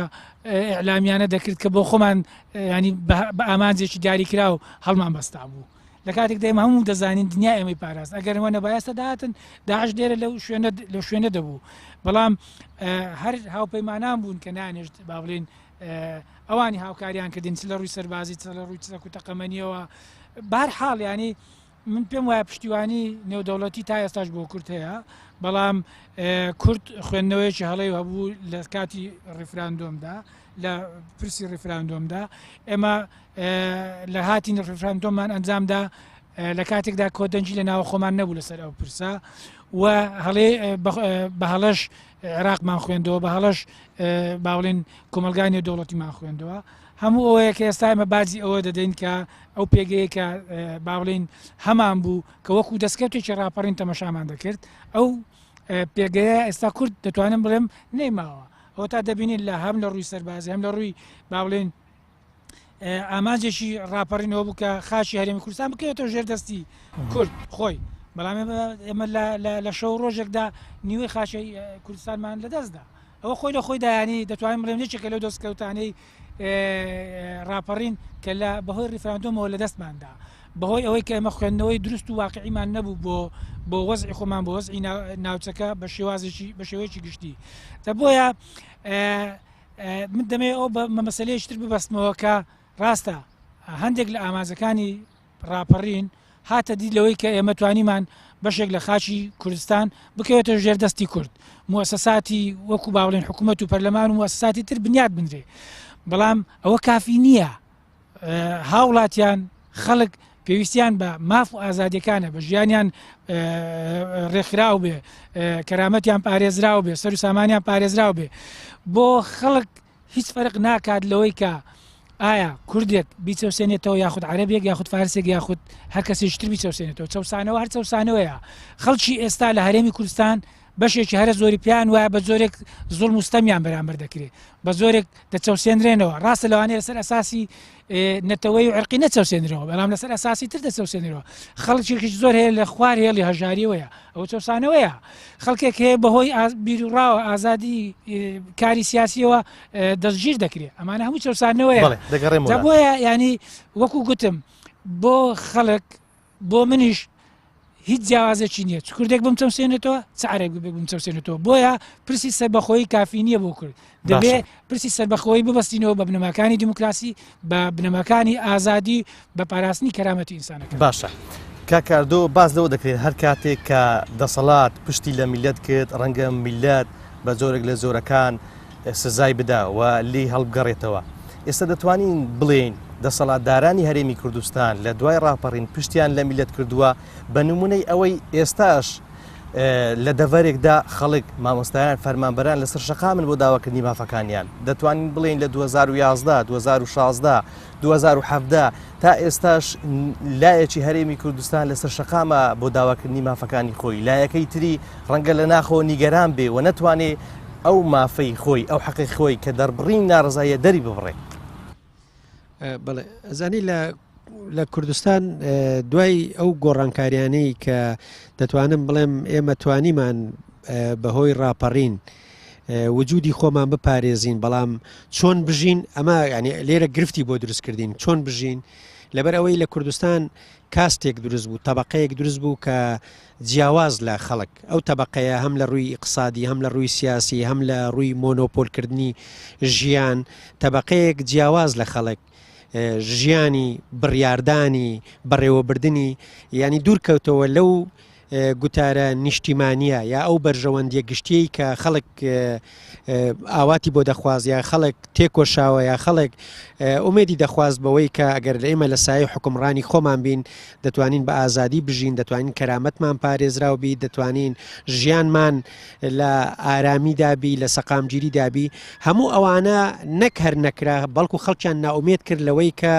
ئیعلامیانە دەکرد کە بۆ خۆمان ینی بە ئامانجێکی دیاریکراو هەڵمان بەستا بوو لە کاتێکدا ئێمە هەموو دەزانین دنیا ئێمەی پاراست ئەگەر ئەوە نەبایە ئێستا دەهاتن داعش لێرە لەو شوێنە لەو شوێنە دەبوو بەڵام هەر هاوپەیمانان بوون کە نانێشت با بڵێین ئەوانی هاوکاریان کردین چ لە ڕووی سەربازی چ لە ڕووی چەک و تەقەمەنیەوە بار حاڵ ینی من پێم وایە پشتیوانی نێودەوڵەتی تا ئێستاش بۆ کورد هەیە بەڵام کورد خوێندنەوەیەکی هەڵەی هەبوو لە کاتی ڕیفراندۆمدا لە پرسی ڕیفراندۆمدا ئێمە لە هاتین ڕیفراندۆممان ئەنجامدا لە کاتێکدا کۆدەنگی لە ناوە خۆمان نەبوو لەسەر ئەو پرسە و هەڵێ بە هەڵەش عێراقمان خوێندەوە بە هەڵەش باڵێن کۆمەلگای نێودەوڵەتیمان خوێندەوە هەموو ئەوەیە کە ئێستا ئێمە باجی ئەوە دەدەین کە ئەو پێگەیە کە با بڵێین هەمان بوو کە وەکو دەستکەوتێکی ڕاپەڕین تەمەشامان دەکرد ئەو پێگەیە ئێستا کورد دەتوانم بڵێم نەیماوە ئەوە تا دەبینین لە هەم لە ڕووی سەربازی هەم لە ڕووی با بڵێن ئامانجێکی ڕاپەڕینەوە بوو کە خاچی هەرێمی کوردستان بکەوێتەوە ژێر دەستی کورد خۆی بەڵام ئێمە لە شەو ڕۆژێکدا نیوەی خاچی کوردستانمان لەدەستدا ئەوە خۆی لە خۆیدا یانی دەتوانین بڵێم یەکێکە لەو دەستکەوتانەی ڕاپەڕین کە لە بەهۆی ڕیفراندۆمەوە لە دەستماندا بەهۆی ئەوەی کە ئێمە خوێندنەوەی دروست و واقعیمان نەبوو بۆ بۆ وەزعی خۆمان بۆ وەزعی ناوچەکە بە شێوازێکی بە شێوەیەکی گشتی دە بۆیە من دەمەوێت ئەو بە مەسەلەیەکی تر ببەستمەوە کە ڕاستە هەندێک لە ئامانجەکانی ڕاپەڕین هاتە دی لەوەی کە ئێمە توانیمان بەشێک لە خاکی کوردستان بکەوێتە ژێر دەستی کورد موسەساتی وەکو باڵێن حکوومەت و پەرلەمان و موسەساتی تر بنیات بنرێ بەڵام ئەوە کافی نییە هاوڵاتیان خەڵک پێویستیان بە ماف و ئازادیەکانە بە ژیانیان ڕێکخراو بێ کەرامەتیان پارێزراو بێ سەر و سامانیان پارێزراو بێ بۆ خەڵک هیچ فەرق ناکات لەوەی کە ئایا کوردێک بیچەوسێنێتەوە یاخود عەرەبێک یاخود فارسێک یاخود هەر کەسێکی تر بیچەوسێنێتەوە چەوسانەوە هەر چەوسانەوەیە خەڵکی ئێستا لە هەرێمی کوردستان بەشێکی هەرە زۆری پێیان وایە بە جۆرێک زوڵم و ستەمیان بەرامبەر دەکرێت بە جۆرێک دەچەوسێنرێنەوە ڕاستە لەوانەیە لەسەر ئەساسی نەتەوەی و عرقی نەچەوسێنرەوە بەڵام لەسەر ئەساسی تر دەچەوسێنرەوە خەڵکێکیش زۆر هەیە لە خوار هێڵی هەژاریەوەیە ئەوە چەوسانەوەیە خەڵکێک هەیە بەهۆی بیروڕاوە ئازادی کاری سیاسیەوە دەستگیر دەکرێت ئەمانە هەموو چەوسانەوەیە بۆیە ینی وەکو گوتم بۆ خەڵک بۆ منیش هیچ جیاوازێکی نییە چ کوردێک بمچەوسێنێتەوە چ عەرەبێک بمچەوسێنێتەوە بۆیە پرسی سەربەخۆیی کافی نییە بۆ کورد دەبێ پرسی سەربەخۆیی ببەستینەوە بە بنەماکانی دیموکراسی بە بنەماکانی ئازادی بە پاراستنی کەرامەتی ئینسانەکان. باشە. کاک کاردۆ باس لەوە دەکرێت هەر کاتێک کە دەسەڵات پشتی لە میللەت کرد ڕەنگە میللەت بە جۆرێک لە جۆرەکان سزای بدا و لێی هەڵبگەڕێتەوە. ئێستا دەتوانین بڵێین دەسەڵاتدارانی هەرێمی کوردستان لە دوای ڕاپەڕین پشتیان لە میللەت کردووە بە نمونەی ئەوەی ئێستاش لە دەڤەرێکدا خەڵک، مامۆستایان، فەرمانبەران لەسەر شەقامن بۆ داواکردنی مافەکانیان. دەتوانین بڵێین لە 2011، 2016، 2017 تا ئێستاش لایەکی هەرێمی کوردستان لەسەر شەقامە بۆ داواکردنی مافەکانی خۆی، لایەکەی تری ڕەنگە لە ناخەوە نیگەران بێ و نەتوانێ ئەو مافەی خۆی، ئەو حەقەی خۆی کە دەربڕینی ناڕەزاییە دەری ببڕێ. بەڵێ ئەزانی لە لە کوردستان دوای ئەو گۆڕانکاریانەی کە دەتوانم بڵێم ئێمە توانیمان بەهۆی ڕاپەڕین وجودی خۆمان بپارێزین بەڵام چۆن بژین ئەمە ینی لێرە گرفتی بۆ دروستکردین چۆن بژین لەبەر ئەوەی لە کوردستان کاستێک دروست بوو تەبقەیەک دروست بوو کە جیاواز لە خەڵک، ئەو تەبەقەیە هەم لە ڕووی ئیقسادی، هەم لە ڕووی سیاسی، هەم لە ڕووی مۆنۆپۆلکردنی ژیان، تەبەقەیەک جیاواز لە خەڵک، ژیانی، بڕیاردانی، بەڕێوەبردنی، یانی دوور کەوتەوە لەو گوتارە نیشتیمانییە یا ئەو بەرژەوەندییە گشتییەی کە خەڵک ئاواتی بۆ دەخواست یا خەڵک تێکۆشاوە یا خەڵک ئومێدی دەخواست بەوەی کە ئەگەر ئێمە لە سایەی حوکمڕانی خۆمان بین دەتوانین بە ئازادی بژین، دەتوانین کەرامەتمان پارێزراو بی، دەتوانین ژیانمان لە ئارامیدا بی، لە سەقامگیریدا بی، هەموو ئەوانە نەک هەر نەکرا بەڵکو خەڵکیان نائومێد کرد لەوەی کە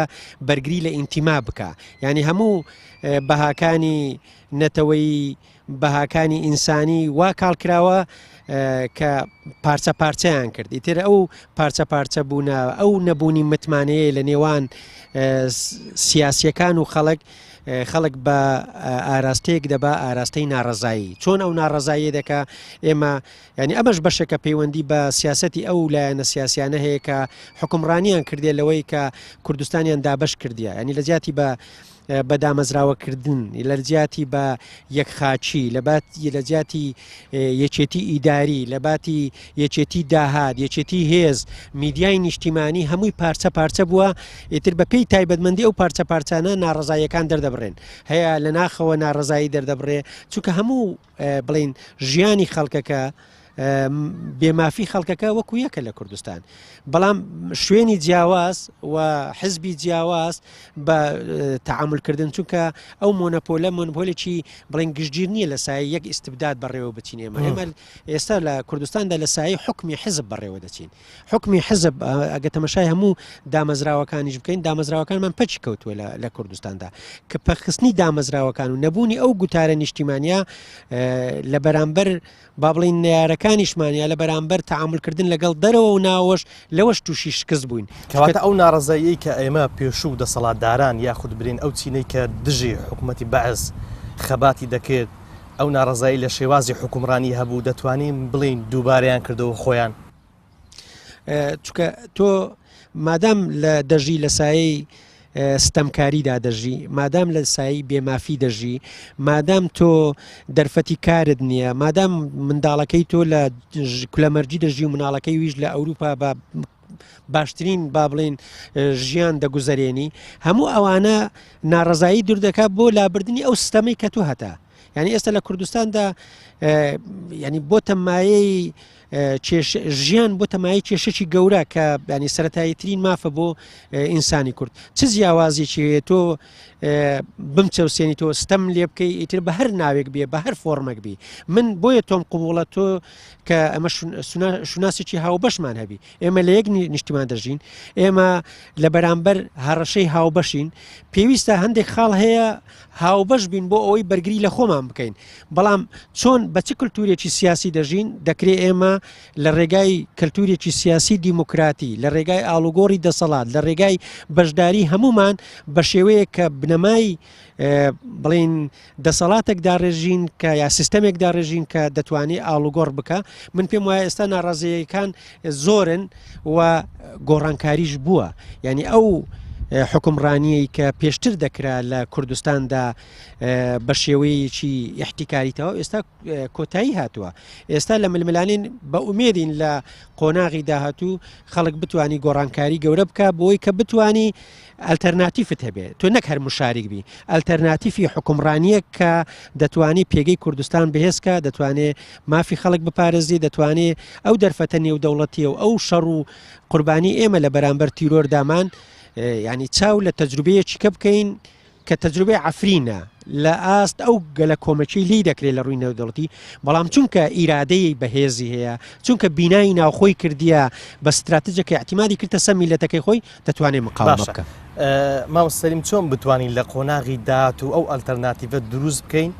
بەرگری لە ئینتیما بکا، یانی هەموو بەهاکانی نەتەوەیی، بەهاکانی ئینسانی وا کاڵ کراوە کە پارچە پارچەیان کرد ئیتر ئەو پارچە پارچە بوونە ئەو نەبوونی متمانەیە لە نێوان سیاسیەکان و خەڵک خەڵک بە ئاراستەیەک دەبا ئاراستەی ناڕەزایی چۆن ئەو ناڕەزاییە دەکا ئێمە ینی ئەمەش بەشێکە پەیوەندی بە سیاستی ئەو لایەنە سیاسیانە هەیە کە حکومڕانیان کردێ لەوەی کە کوردستانیان دابش کردیە ینی لە جیاتی بە بە دامەزراوەکردن، لە جیاتی بە یەکخاکی، لە جیاتی یەکێتی ئیداری، لە باتی یەکێتی داهات، یەکێتی هێز، میدیای نیشتیمانی هەمووی پارچە پارچە بووە، ئیتر بە پێی تایبەتمەندی ئەو پارچە پارچانە ناڕەزاییەکان دەردەبڕێن. هەیە لە ناخەوە ناڕەزایی دەردەبڕێ، چونکە هەموو بڵێین ژیانی خەڵکەکە بێمافی خەڵکەکە وەکو یەکە لە کوردستان بەڵام شوێنی جیاواز و حزبی جیاواز بە تعاملکردن چونکە ئەو مۆنەپۆلە مۆنپۆلێکی بڵێن گشتگیر نییە لە سایە یەک ئیسستبداد بەڕێوە بچین ئێمە ئێمە ئێستا لە کوردستاندا لە سایە حکمی حزب بەڕێوە دەچین حوکمی حزب ئەگە تەمەشای هەموو دامەزراوەکانیش بکەین دامەزراوەکانمان پەکی کەوتووە لە کوردستاندا کە پەخستنی دامەزراوەکان و نەبوونی ئەو گوتارە نیشتیمانە لە بەرامبەر با بڵین نارەکانیشمان یا لە بەرامبەر تعاملکردن لەگەڵ دەرەوە و ناوەش لەوەش تووشی شکست بووین کەواتە ئەو ناڕەزاییەی کە ئێمە پێشوو دەسەڵاتداران یاخود برین ئەو چینەی کە دژی حکوومەتی بەعس خەباتی دەکرد ئەو ناڕەزایی لە شێوازی حوکمڕانی هەبوو دەتوانین بڵێین دووبارەیان کردەوە خۆیان؟ چونکە تۆ مادام لە دەژی لە سایەی ستەمکاریدا دەژی مادام لە سایی بێمافی دەژی مادام تۆ دەرفەتی کارت نییە مادام منداڵەکەی تۆ لە کولەمەرجی دەژی و مناڵەکەی ویش لە ئەوروپا بە باشترین با بڵین ژیان دەگوزەرێنی هەموو ئەوانە ناڕزایی دوور دەکات بۆ لابردنی ئەو ستەمەی کە تۆ هەتا یعنی ئێستا لە کوردستاندا ینی بۆتە مایەی ژیان بۆتە مایەی کێشەکی گەورە کە ینی سەتاییترین مافە بۆ ئینسانی کورد چ جیاوازێکی هەیە تۆ بمچەوسێنی تۆ ستەم لێ بکەی ئیتر بە هەر ناوێک بێ بە هەر فۆرمێک بی من بۆیە تۆم قوبوڵە تۆ کە ئەمە شوناسێکی هاوبەشمان هەبی ئێمە لە یەک نیشتیمان دەژین، ئێمە لە بەرامبەر هەڕەشەی هاوبەشین، پێویستە هەندێک خاڵ هەیە هاوبەش بین بۆ ئەوەی بەرگری لە خۆمان بکەین، بەڵام چۆن بە چ کلتورێکی سیاسی دەژین، دەکرێ ئێمە لە ڕێگای کلتورێکی سیاسی دیموکراتی، لە ڕێگای ئاڵوگۆڕی دەسەڵات، لە ڕێگای بەشداری هەمومان بە شێوەیەک کە بنەمای بڵین دەسەڵاتێک داڕێژین کە یا سیستەمێک داڕێژین کە دەتوانێت ئاڵوگۆڕ بکە من پێم وایە ئێستا ناڕازیەکان زۆرن و گۆڕانکاریش بووە یعنی ئەو حوکمڕانییەی کە پێشتر دەکرا لە کوردستاندا بە شێوەیەکی ئیحتیکاری تەواو ئێستا کۆتایی هاتووە. ئێستا لە ململانێن بە ئومێدین لە قۆناغی داهاتوو خەڵک بتانی گۆڕانکاری گەورە بکە بۆی کە بتانی ئەلتەرناتیفت هەبێ تۆ نەک هەر مشاریک بی ئەلتەرناتیفی حکومڕانیەک کە دەتوانی پێگەی کوردستان بەهێزکە دەتوانێ مافی خەڵک بپارێزی دەتوانێ ئەو دەرفەتە نێودەوڵەتیە و ئەو شەڕ و قوربانی ئێمە لە بەرامبەر تیرۆردامان ینی چاو لە تەجروبەیەکی کە بکەین کە تەجروبەی عەفرینە لە ئاست ئەو گەلە کۆمەکی لی دەکرێت لە ڕووی نێودەوڵەتی بەڵام چونکە ئیرادەی بەهێزی هەیە چونکە بینای ناوخۆی کردیە بە ستراتیجەکە اعتیمادی کردە سەر میلەتەکەی خۆی دەتوانێت مقاومە باشە بکە. مامۆستا سەلیم چۆن بتوانین لە قۆناغی داهاتوو ئەو ئەلتەرناتیڤە دروست بکەین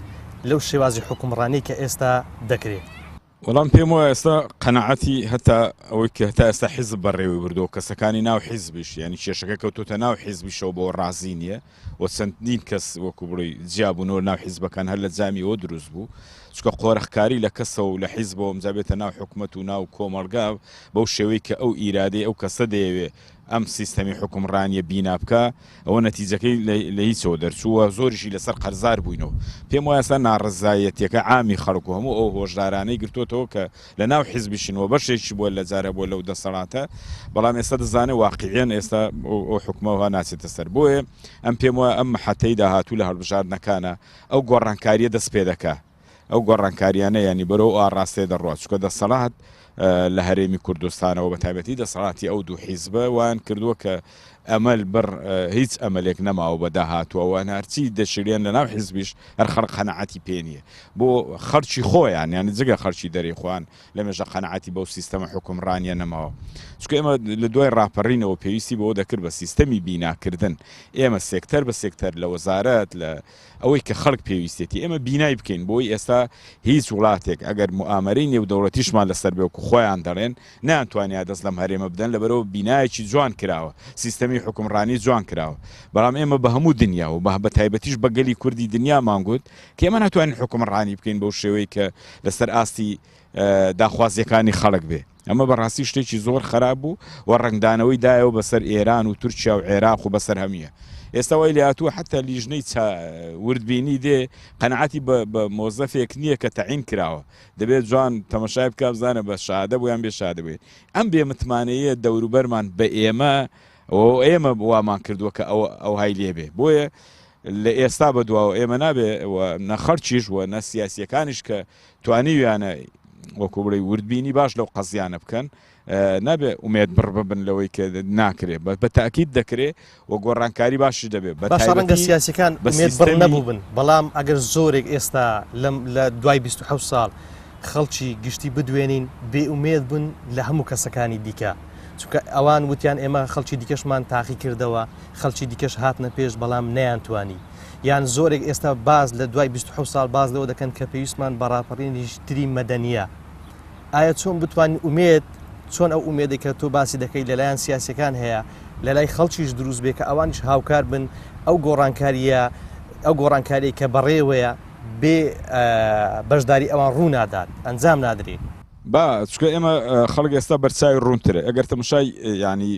لەو شێوازی حوکمڕانیەی کە ئێستا دەکرێ؟ وەڵام پێم وایە ئێستا قەناعەتی هەتا ئەوەی کە هەتا ئێستا حیزب بەڕێوەی بردووە کەسەکانی ناو حیزبیش یانی کێشەکە کەوتۆتە ناو حیزبیشەوە بەوە ڕازی نییە و چەندین کەس وەکو بڵێی جیابوونەوە ناو حیزبەکان هەر لە جامی ئەوە دروست بوو چونکە قۆرخکاری لە کەسەوە و لە حیزبەوە ئەمجا بێتە ناو حکومەت و ناو کۆمەڵگا بەو شێوەی کە ئەو ئیرادەی ئەو کەسە دەیەوێ ئەم سیستەمی حوکمڕانیە بینا بکا ئەوە نەتیجەکەی لە هیچەوە دەرچوو و زۆریشی لەسەر قەرزار بووینەوە. پێم وایە ئێستا ناڕەزایەتیەکە عامی خەڵک و هەموو ئەو هۆشدارانەی گرتۆتەوە کە لە ناو حیزبیشن و بەشێکیش بووە لە جار هەبووە لەو دەسەڵاتە بەڵام ئێستا دەزانێ واقیعیەن ئێستا ئەو حوکمە وا ناچێتە سەر بۆیە ئەم پێم وایە ئەم مەحەتەی داهاتوو لە هەڵبژاردنەکانە ئەو گۆڕانکاریە دەست پێ دەکا. ئەو گۆڕانکاریانە یانی بەرەو ئەو ئاڕاستەیە دەڕوات، چونکە دەسەڵات لە هەرێمی کوردستانەوە بە تایبەتی دەسەڵاتی ئەو دوو حیزبە وایان کردووە کە ئەمەل بڕ هیچ ئەمەلێک نەماوە بە داهاتوو ئەوان هەرچی دەشرێن لە ناو حیزبیش هەر خەڵک قەناعەتی پێ نییە بۆ خەڵکی خۆیان یانی جگە خەڵکی دەرێی خۆیان لەمێژە قەناعەتی بەو سیستەمە حوکمڕانیە نەماوە چونکە ئێمە لە دوای ڕاپەڕینەوە پێویستی بەوە دەکرد بە سیستەمی بیناکردن ئێمە سێکتەر بە سێکتەر لە وەزارەت لە ئەوەی کە خەڵک پێویستێتی ئێمە بینای بکەین بۆی ئێستا هیچ وڵاتێک ئەگەر موئامەرەی نێودەوڵەتیشمان لەسەر بێ وەکو خۆیان دەڵێن نەیانتوانیا دەست لەم هەرێمە بدەن لەبەرئەوە بینایەکی جوان کراوە سیستەمی حوکمڕانی جوان کراوە بەڵام ئێمە بە هەموو دنیا و بە تایبەتیش بە گەلی کوردی دنیامان گوت کە ئێمە ناتوانین حوکمڕانی بکەین بەو شێوەی کە لەسەر ئاستی داخوازیەکانی خەڵک بێ. ئەمە بەڕاستی شتێکی زۆر خەراپ بوو و ڕەنگدانەوەی دایەوە بەسەر ئێران و تورکیا و عێراق و بەسەر هەموویە. ئێستا وای لێهاتووە حەتا لیژنەی چا وردبینی دێ قەناعەتی بە بە مۆزەفێک نییە کە تەعین کراوە. دەبێت جوان تەمەشای بکا بزانێ بە شەهادە بوو یان بێ شەهادە بوو. ئەم بێ متمانەییە دەوروبەرمان بە ئێمە و ئێمە وامان کردووە کە ئەوە ئەوهای لێ بێ. بۆیە لە ئێستا بەدواوە ئێمە نابێ و نە خەڵکیش و نە سیاسییەکانیش کە توانیویانە وەکو بڵێی وردبینی باش لەو قەزیانە بکەن نابێ ئومێد بڕ ببن لەوەی کە ناکرێ بە تاکید دەکرێ و گۆڕانکاری باشیش دەبێت بە باشە ڕەنگە سیاسەکان ئومێد بڕ نەبووبن بەڵام ئەگەر زۆرێک ئێستا لەم لە دوای 27 ساڵ خەڵکی گشتی بدوێنین بێ ئومێد بوون لە هەموو کەسەکانی دیکە چونکە ئەوان وتیان ئێمە خەڵکی دیکەشمان تاقی کردەوە خەڵکی دیکەش هاتنە پێش بەڵام نەیانتوانی یان زۆرێک ئێستا باس لە دوای 27 ساڵ باس لەوە دەکەن کە پێویستمان بە ڕاپەڕینیش تری مەدەنیە ئایا چۆن بتوانین ئومێد چۆن ئەو ئومێدێک کە تۆ باسی دەکەیت لەلایەن سیاسەکان هەیە لە لای خەڵکیش دروست بێ کە ئەوانیش هاوکار بن ئەو گۆڕانکاریە ئەو گۆڕانکاریە کە بەڕێوەیە بێ بەشداری ئەوان ڕوو نادات ئەنجام نادرێ. با چونکە ئێمە خەڵک ئێستا بەرچاوی ڕوونترە ئەگەر تەماشای یانی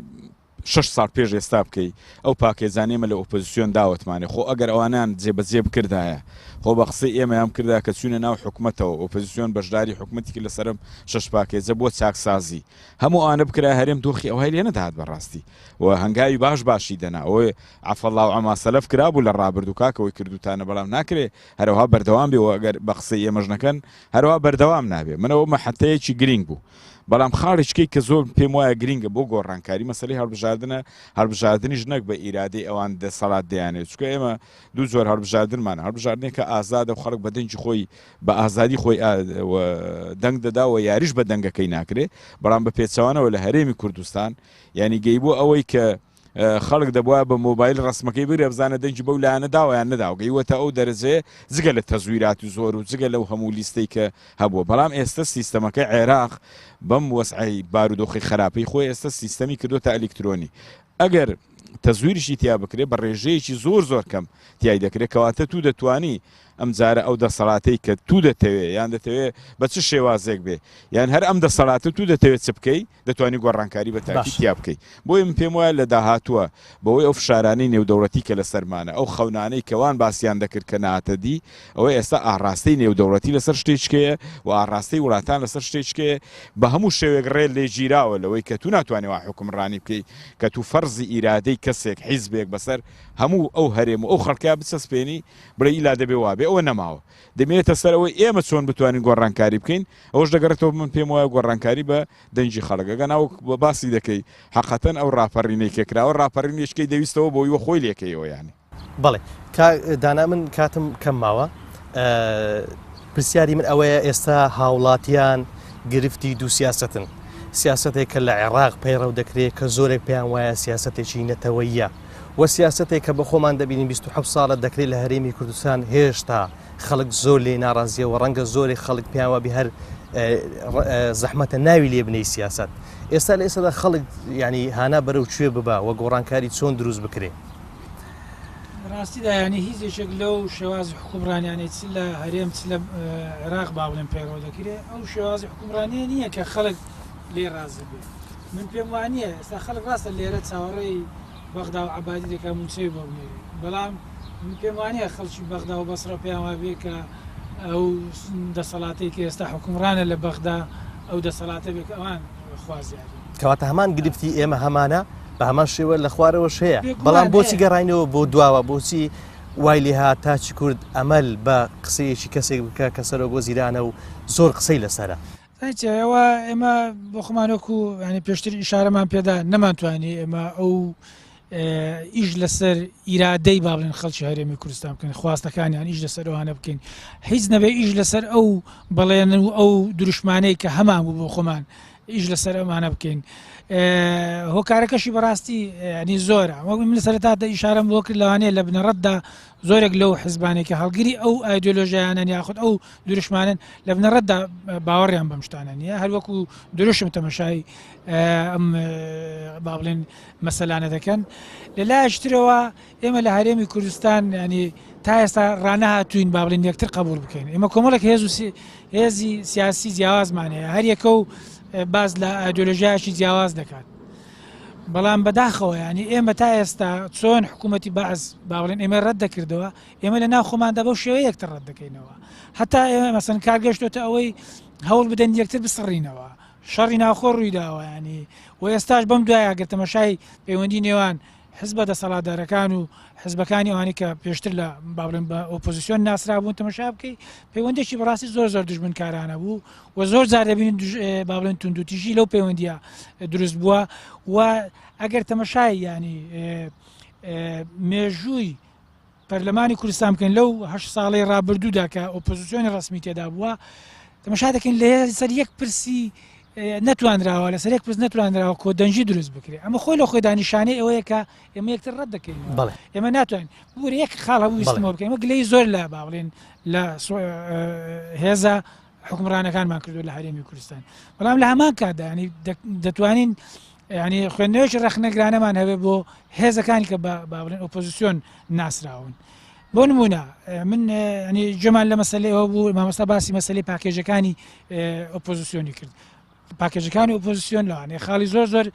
شەش ساڵ پێش ئێستا بکەی ئەو پاکێجانەی ئێمە لە ئۆپۆزسیۆن داوەتمانێ خۆ ئەگەر ئەوانەیان جێبەجێ بکردایە خۆ بە قسەی ئێمەیان بکردایە کە چوینە ناو حکومەتەوە ئۆپۆزسیۆن بەشداری حکومەتی کرد لەسەر ئەم شەش پاکێجە بۆ چاکسازی هەموو ئەوانە بکرایە هەرێم دۆخی ئەوهای لێ نەدەهات بەڕاستی و هەنگاوی باش باشی دەنا ئەوەی عفا اللە عما سلف کرابوو لە ڕابردوو کاکە ئەوەی کردووتانە بەڵام ناکرێ هەرەوها بەردەوام بێ و ئەگەر بە قسەی ئێمەش نەکەن هەروا بەردەوام نابێ من ئەوە مەحەتەیەکی گرینگ بوو بەڵام خاڵێکیکەی کە زۆر پێم وایە گرینگە بۆ گۆڕانکاری مەسەلەی هەڵبژاردنە، هەڵبژاردنیش نەک بە ئیرادەی ئەوان دەسەڵات دەیانەوێت، چونکە ئێمە دوو جۆر هەڵبژاردنمان هەیە، هەڵبژاردنێک کە ئازادە و خەڵک بە دەنگی خۆی بە ئازادی خۆی دەنگ دەدا و یاریش بە دەنگەکەی ناکرێ، بەڵام بە پێچەوانەوە لە هەرێمی کوردستان یانی گەیبووە ئەوەی کە خەڵک دەبوایە بە مۆبایل ڕەسمەکەی بگرێ بزانێ دەنگی بەو لایەنە داوە یان نەداوە گەیوەتە ئەو دەرەجەیە جگە لە تەزویراتی زۆر و جگە لەو هەموو لیستەی کە هەبووە بەڵام ئێستە سیستەمەکەی عێراق بەم وەزعەی بارودۆخی خراپەی خۆی ئێستە سیستەمی کردۆتە ئەلیکترۆنی ئەگەر. تەزویریشی تیا بکرێ بە ڕێژەیەکی زۆر زۆر کەم تیای دەکرێت کەواتە تو دەتوانی ئەم جارە ئەو دەسەڵاتەی کە تو دەتەوێ یان دەتەوێ بە چ شێوازێک بێ یان هەر ئەم دەسەڵاتە تو دەتەوێت چ بکەی دەتوانی گۆڕانکاری بە تاکی باش. تیا بکەی بۆیە من پێم وایە لە داهاتووە بەوەی ئەو فشارانەی نێودەوڵەتی کە لەسەرمانە ئەو خەونانەی کە وان باسیان دەکرد کە نەهاتە دی ئەوە ئێستا ئاڕاستەی نێودەوڵەتی لەسەر شتێکیکەیە و ئاڕاستەی وڵاتان لەسەر شتێکیکەیە بە هەموو شێوەیەک ڕێ لێ گیراوە لەوەی کە تو ناتوانی وا حوکمڕانی بکەی کە تو فەرزی ئیرادەی کەسێک حیزبێک بەسەر هەموو ئەو هەرێم و ئەو خەڵکە بچەسپێنی بڵێی ئیلا دەبێ وابێ ئەوە نەماوە دەمێنێتە سەر ئەوەی ئێمە چۆن بتوانین گۆڕانکاری بکەین ئەوەش دەگەڕێتەوە من پێم وایە گۆڕانکاری بە دەنگی خەڵک ئەگەنا وەک باسی دەکەی حەقەتەن ئەو ڕاپەڕینەی کە کراوە ڕاپەڕینێکەی دەویستەوە بۆی وە خۆی لێکەیەوە یانی. بەڵێ کاک دانا من کاتم کەم ماوە پرسیاری من ئەوەیە ئێستا هاوڵاتیان گرفتی دوو سیاسەتن سیاسەتێک کە لە عێراق پەیڕەو دەکرێت کە زۆرێک پێیان وایە سیاسەتێکی نەتەوەیە و سیاسەتێک کە بە خۆمان دەبینین 27 ساڵە دەکرێت لە هەرێمی کوردستان هێشتا خەڵک زۆر لێ ناڕازیە و ڕەنگە زۆرێک خەڵک پێیان وابی هەر زەحمەتە ناوی لێ بنەی سیاسەت ئێستا لە ئێستادا خەڵک ینی هانا بەرەو کوێ ببا و گۆڕانکاری چۆن دروست بکرێ ڕاستیدا یانی هیچ یەکێک لەو شێوازی حوکمڕانیانەی چ لە هەرێم چ لە عێراق با بڵێم پەیڕەو دەکرێ ئەو شێوازی حوکمڕانیە نییە کە خەڵک لێ ڕازی بێ من پێم وانییە ئێستا خەڵک ڕاستە لێرە چاوەڕێی بەغدا و عەبادی دەکا مووچەی بۆ بنێرێ بەڵام من پێم وانییە خەڵکی بەغدا و بەسڕە پێیان وابێ کە ئەو دەسەڵاتەی کە ئێستا حوکمڕانە لە بەغدا ئەو دەسەڵاتە بێ کە ئەوان خوازیارن. کەواتە هەمان گرفتی ئێمە هەمانە بە هەمان شێوە لە خوارەوەش هەیە بەڵام بۆچی گەڕینەوە بۆ دواوە بۆچی وای لێهات تاچی کورد ئەمەل بە قسەیەکی کەسێک بکە کە سەرۆک وەزیرانە و زۆر قسەی لەسەرە. ئەوە ئێمە بۆ خۆمان وەکو ینی پێشتر ئیشارەمان پێدا نەمانتوانی ئێمە ئەو ئیش لەسەر ئیرادەی با بڵێن خەڵکی هەرێمی کوردستان بکەین خواستەکانیان ئیش لەسەر ئەوانە بکەین هیچ نەبێ ئیش لەسەر ئەو بەڵێن و ئەو دروشمانەی کە هەمان بوو بۆ خۆمان ئیش لەسەر ئەمانە بکەین هۆکارەکەشی بەڕاستی ینی زۆرە وەک من سەرەتا دە ئیشارەم بۆ کرد لەوانەیە لە بنەڕەتدا زۆرێک لەو حزبانێک کە هەڵگری ئەو ئایدۆلۆژیانەن یاخود ئەو دروشمانن لە بنەڕەتدا باوەڕیان بەم شتانە نییە هەروەکو دروشم تەمەشای ئەم با بڵێن مەسەلانە دەکەن لە لایەکی ترەوە ئێمە لە هەرێمی کوردستان ینی تا ئێستا ڕانەهاتوین با بڵێن یەکتر قبول بکەین ئێمە کۆمەڵێک هێز و هێزی سیاسی جیاوازمان هەیە هەر یەکە و باز لە ئایدۆلۆژیایەکی جیاواز دەکات بەڵام بەداخەوە ینی ئێمە تا ئێستا چۆن حکوومەتی بەعس با بڵێن ئێمە ڕەت دەکردەوە ئێمە لە ناو خۆماندا بەو شێوەیە یەکتر ڕەت دەکەینەوە هەتا ئێمە مەسەن کار گەشتۆتە ئەوەی هەوڵ بدەن یەکتر بسڕینەوە شەڕی ناوخۆ ڕوویداوە ینی و ئێستاش بەم دوایە گەر تەمەشای پەیوەندی نێوان حزبە دەسەڵاتدارەکان و حزبەکانی ئەوانەی کە پێشتر لە با بڵێن بە ئۆپۆزیسیۆن ناسرابوون تەمەشا بکەی پەیوەندێکی بەڕاستی زۆر زۆر دژمنکارانە بوو و زۆر جار دەبینین با بڵێن توندوتیژی لەو پەیوەندیە دروست بووە و ئەگەر تەمەشای ینی مێژووی پەرلەمانی کوردستان بکەین لەو هه ساڵەی ڕابردوودا کە ئۆپۆزیسیۆنی ڕسمی تێدا بووە تەمەشا دەکەین لە سەر یەک پرسی نەتوانراوە لەسەر یەک پرس نەتوانراوە کۆدەنگی دروست بکرێت ئەمە خۆی لە خۆیدا نیشانەی ئەوەیە کە ئێمە یەکتر ڕەت دەکەین ئێمە ناتوانین بورە یەک خاڵ هەبوو ویستمەوە بکەین ئێمە گلەی زۆر لە با بڵێن لە هێزە حکومڕانەکانمان کردو لە هەرێمی کوردستان بەڵام لە هەمان کاتدا ینی دەتوانین ینی خوێندنەوەی ڕەخنەگرانەمان هەبێ بۆ هێزەکانی کە با بڵێن ئۆپۆزیسیۆن ناسراون. بۆ نمونە من ینی جێمان لە مەسلەی ئەوە بوو مامۆستا باسی مەسلەی پاکێژەکانی ئۆپۆزیسیۆنی کرد پاکێژەکانی ئۆپۆزیسیۆن لەوانەیە خاڵی زۆر زۆر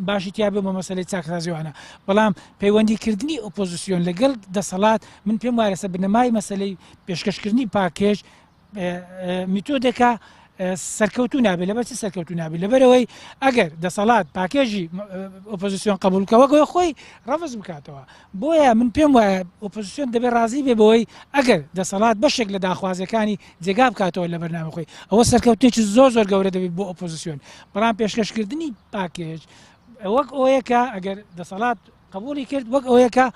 باشی تیا بێ بۆ مەسەلەی چاکسازیوانە بەڵام پەیوەندیکردنی ئۆپۆزیسیۆن لەگەڵ دەسەڵات من پێم وایە لەسەر بنەمای مەسەلەی پێشکەشکردنی پاکێژ میتۆدێکە سەرکەوتو نابێت لەبەر چی سەرکەوتو نابێت لەبەرەوەی ئەگەر دەسەڵات پاکێژی ئۆپۆزیسیۆن قبول بکە وەک خۆی ڕەفز بکاتەوە بۆیە من پێم وایە ئۆپۆزیسیۆن دەبێت ڕازی بێ بەوەی ئەگەر دەسەڵات بەشێک لە داخوازیەکانی جێگا بکاتەوە لە بەرنامە خۆی ئەوە سەرکەوتنێکی زۆر زۆر گەورە دەبێت بۆ ئۆپۆزیسیۆن بەڵام پێشکەشکردنی پاکێج وەک ئەوەیە کە ئەگەر دەسەڵات قبولی کرد وەک ئەوەیە کە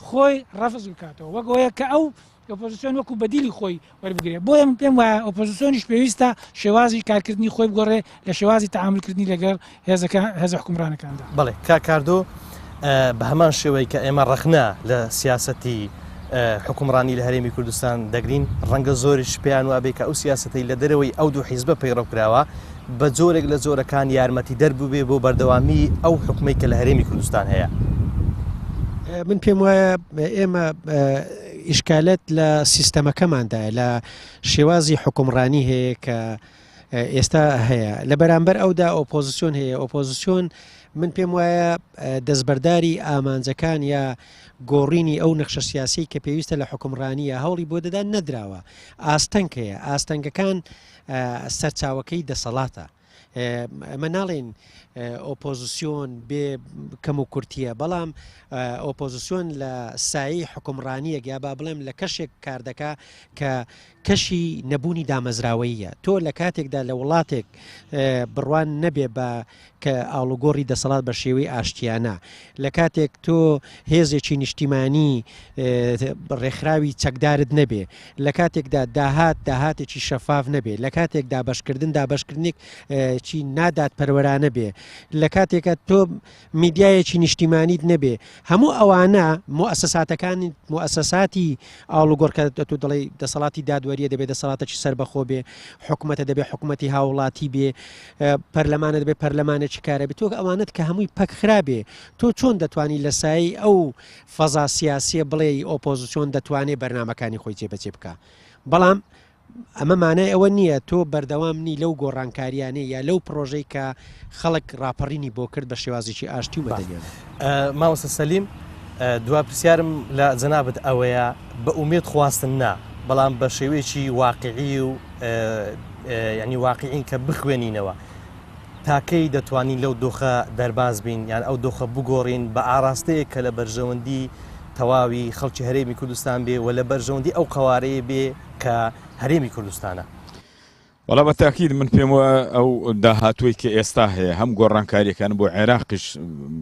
خۆی ڕەفز بکاتەوە وەک ئەوەیە کە ئەو ئۆپۆزیسیۆن وەکو بەدیلی خۆی وەربگرێت بۆیە من پێم وایە ئۆپۆزیسیۆنیش پێویستە شێوازی کارکردنی خۆی بگۆڕێ لە شێوازی تەعامولکردنی لەگەڵ هێزەکە هێزە حکومڕانەکاندا. بەڵێ کاک کاردۆ بە هەمان شێوەی کە ئێمە ڕەخنە لە سیاسەتی حکومڕانی لە هەرێمی کوردستان دەگرین ڕەنگە زۆریش پێیان وابێ کە ئەو سیاسەتەی لە دەرەوەی ئەو دوو حیزبە پەیڕەو کراوە بە جۆرێک لە جۆرەکان یارمەتیدەر بووبێ بۆ بەردەوامی ئەو حکومەی کە لە هەرێمی کوردستان هەیە. من پێم وایە ئێمە ئیشکالەت لە سیستەمەکەماندایە لە شێوازی حکومڕانی هەیە کە ئێستا هەیە لە بەرامبەر ئەودا ئۆپۆزیسیۆن هەیە ئۆپۆزیسیۆن من پێم وایە دەستبەرداری ئامانجەکان یا گۆڕینی ئەو نەخشە سیاسی کە پێویستە لە حکومڕانیە هەوڵی بۆ دەدان نەدراوە ئاستەنگ هەیە ئاستەنگەکان سەرچاوەکەی دەسەڵاتە ئەمە ناڵێن ئۆپۆزیسیۆن بێ کەم و کورتیە بەڵام ئۆپۆزیسیۆن لە سایی حکومڕانیەک یا با بڵێم لە کەشێک کار دەکا کە کەشی نەبوونی دامەزراوەییە تۆ لە کاتێکدا لە وڵاتێک بڕوان نەبێ بە کە ئاڵوگۆڕی دەسەڵات بە شێوەی ئاشتیانە لە کاتێک تۆ هێزێکی نیشتیمانی ڕێکخراوی چەکدارت نەبێ لە کاتێکدا داهات داهاتێکی شەفاف نەبێ لە کاتێک دابەشکردن دابەشکردنێک چی نادادپەروەرانە بێ لە کاتێکە تۆ میدیایەکی نیشتیمانیت نەبێ هەموو ئەوانە موئەسەساتەکانی موئەسەساتی ئاڵوگۆڕ کە تۆ دەڵێی دەسەڵاتی دادوەریە دەبێ دەسەڵاتێکی سەربەخۆ بێ حکومەتە دەبێ حکومەتی هاوڵاتی بێ پەرلەمانە دەبێ پەرلەمانێکی کارە بێ تۆ ئەوانت کە هەمووی پەک خرابێ تۆ چۆن دەتوانی لە سایەی ئەو فەزا سیاسیە بڵێی ئۆپۆزسیۆن دەتوانێ بەرنامەکانی خۆی جێبەجێ بکا بەڵام ئەمە مانای ئەوە نییە تۆ بەردەوام نی لەو گۆڕانکاریانەی یا لەو پڕۆژەی کە خەڵک ڕاپەڕینی بۆ کرد بە شێوازێکی ئاشتی و مەدەنیانە. مامۆستا سەلیم دوا پرسیارم لە جەنابت ئەوەیە بە ئومێد خواستن نا بەڵام بە شێوەیەکی واقعی و ینی واقعین کە بخوێنینەوە تاکەی دەتوانین لەو دۆخە دەرباز بین یان ئەو دۆخە بگۆڕین بە ئاراستەیەک کە لە بەرژەوەندی تەواوی خەڵکی هەرێمی کوردستان بێ و لە بەرژەوەندی ئەو قەوارەیە بێ کە هەرێمی کوردستانە. وەڵا بە تاکید من پێم وایە ئەو داهاتووەی کە ئێستا هەیە هەم گۆڕانکاریەکان بۆ عێراقیش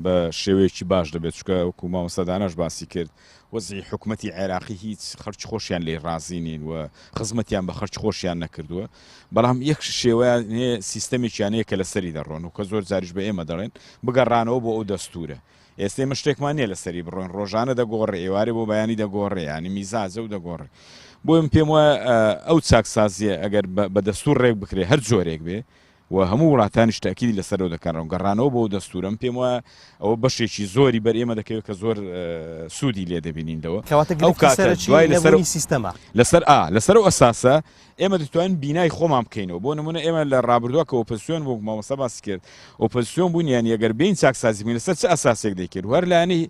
بە شێوەیەکی باش دەبێت چونکە وەکو مامۆستا داناش باسی کرد وەزعی حکومەتی عێراقی هیچ خەڵکی خۆشیان لێی ڕازی نین و خزمەتیان بە خەڵکی خۆشیان نەکردووە بەڵام یەک شێوەیان هەیە سیستەمێکیان هەیە کە لەسەری دەڕۆن و کە زۆر جاریش بە ئێمە دەڵێن بگەڕانەوە بۆ ئەو دەستوورە ئێستا ئێمە شتێکمان نییە لەسەری بڕۆین ڕۆژانە دەگۆڕێ ئێوارێ بۆ بەیانی دەگۆڕێ ینی میزاجە و دەگۆڕێ بۆیە من پێم وایە ئەو چاکسازیە ئەگەر بە دەستور ڕێک بکرێ هەر جۆرێک بێ و هەموو وڵاتانیش تاکیدی لەسەرەوە دەکەنەوە گەڕانەوە بۆ دەستورم پێم وایە ئەوە بەشێکی زۆری بەر ئێمە دەکەوێت کە زۆر سوودی لێ دەبینین لەوە کەواتە ئەو کاتە دوای لەسەر سیستەمە لەسەر ئا لەسەر ئەو ئەساسە ئێمە دەتوانین بینای خۆمان بکەینەوە بۆ نمونە ئێمە لە ڕابردووە کە ئۆپۆزسیۆن بوو مامۆستا باسی کرد ئۆپۆزسیۆن بوون یان ئەگەر بین چاکسازی بکەین لەسەر چ ئەساسێک دەیکرد و هەر لایەنی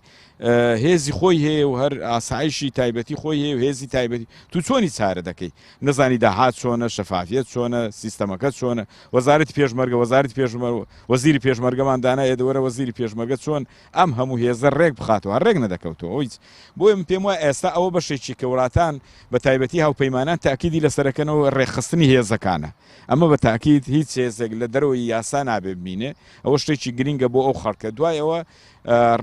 هێزی خۆی هەیە و هەر ئاسایشی تایبەتی خۆی هەیە و هێزی تایبەتی تو چۆنی چارە دەکەی نەزانی داهات چۆنە شەفافیەت چۆنە سیستەمەکە چۆنە وەزارەتی پێشمەرگە وەزارەتی پێشمەرگە وەزیری پێشمەرگەمان دانا ئێدەوەرە وەزیری پێشمەرگە چۆن ئەم هەموو هێزە ڕێک بخاتەوە هەر ڕێک نەدەکەوتەوە هیچ بۆیە من پێم وایە ئێستا ئەوە بەشێکی کە وڵاتان بە تایبەتی هاوپەیمانان تاکیدی لەسەرەکەنەوە ڕێکخستنی هێزەکانە ئەمە بە تاکید هیچ هێزێک لە دەرەوەی یاسا نابێ بمینێ ئەوە شتێکی گرینگە بۆ ئەو خەڵکە دوای ئەوە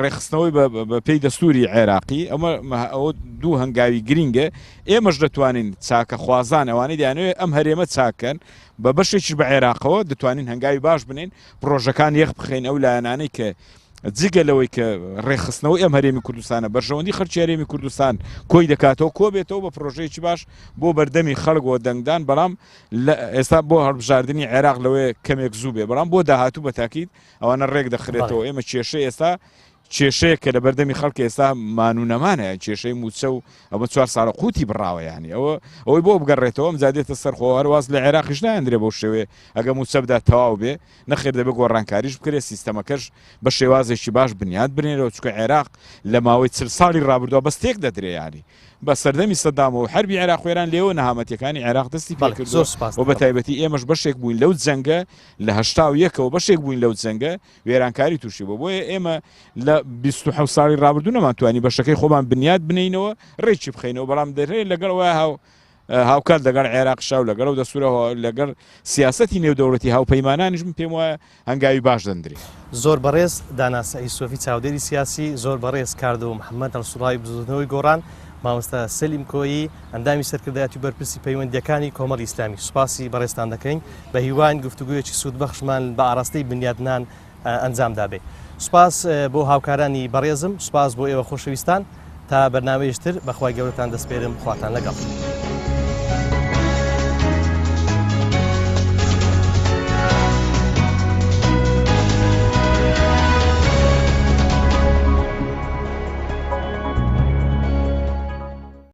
ڕێکخستنەوەی بە پێی دەستوری عێراقی ئەمە ئەوە دوو هەنگاوی گرینگە ئێمەش دەتوانین چاکەخوازان ئەوانەی دەیانەوێت ئەم هەرێمە چاکەن بە بەشێکیش بە عێراقەوە دەتوانین هەنگاوی باش بنین پرۆژەکان یەخ بخەین ئەو لایەنانەی کە جگە لەوەی کە ڕێکخستنەوەی ئەم هەرێمی کوردستانە بەرژەوەندی خەڵکی هەرێمی کوردستان کۆی دەکاتەوە کۆبێتەوە بە پرۆژەیەکی باش بۆ بەردەمی خەڵک و دەنگدان بەڵام ئێستا بۆ هەڵبژاردنی عێراق لەوەیە کەمێک زوو بێ بەڵام بۆ داهاتوو بە تاکید ئەوانە ڕێک دەخرێتەوە ئێمە کێشە ئێستا کێشەیە کە لە بەردەمی خەڵک ئێستا مان و نەمانە کێشەی موچە و ئەمە چوار ساڵە قوتی بڕاوە ینی ئەوە ئەوەی بۆ بگەڕێتەوە ئەم جادێتە سەر خۆ هەرواز لە عێراقیش نایەندرێ بەو شێوەیە ئەگە موچە بدات تەواو بێ نەخێر دەبێت گۆڕانکاریش بکرێت سیستەمەکەش بە شێوازێکی باش بنیات بنێرەوە چونکە عێراق لە ماوەی چل ساڵی ڕابردووە بەس تێک دەدرێ یانی بە سەردەمی سەدامەوە حەربی عێراق و ئێران لێوە نەهامەتیەکانی عێراق دەستی بەڵێ پێکردووە زۆر سوپاس و بە دەکەم. تایبەتی ئێمەش بەشێک بووین لەو جەنگە لە 81ەوە بەشێک بووین لەو جەنگە وێرانکاری تووشی بوو بۆیە ئێمە لە 27 ساڵی ڕابردوو نەمانتوانی بەشەکەی خۆمان بنیات بنێینەوە ڕێکی بخەینەوە بەڵام دەرێ لەگەڵ ئەوە هاو هاوکات لەگەڵ عێراقشا و لەگەڵ ئەو دەستوورە لەگەڵ سیاسەتی نێودەوڵەتی هاوپەیمانانیش من پێم وایە هەنگاوی باش دەندرێ. زۆر بەڕێز دانا سەعید سۆفی چاودێری سیاسی، زۆر بەڕێز کاردۆ محەمەد هەڵسوڕاوی بزووتنەوەی گۆڕان، مامۆستا سەلیم کۆیی ئەندامی سەرکردایەتی و بەرپرسی پەیوەندییەکانی کۆمەڵی ئیسلامی سوپاسی بەڕێزتان دەکەین، بە هیواین گفتوگۆیەکی سوودبەخشمان بە ئاراستەی بنیادنان ئەنجام دابێ. سوپاس بۆ هاوکارانی بەڕێزم، سوپاس بۆ ئێوە خۆشەویستان، تا بەرنامەیەکی تر بە خوای گەورەتان دەسپێرم، خواتان لەگەڵ.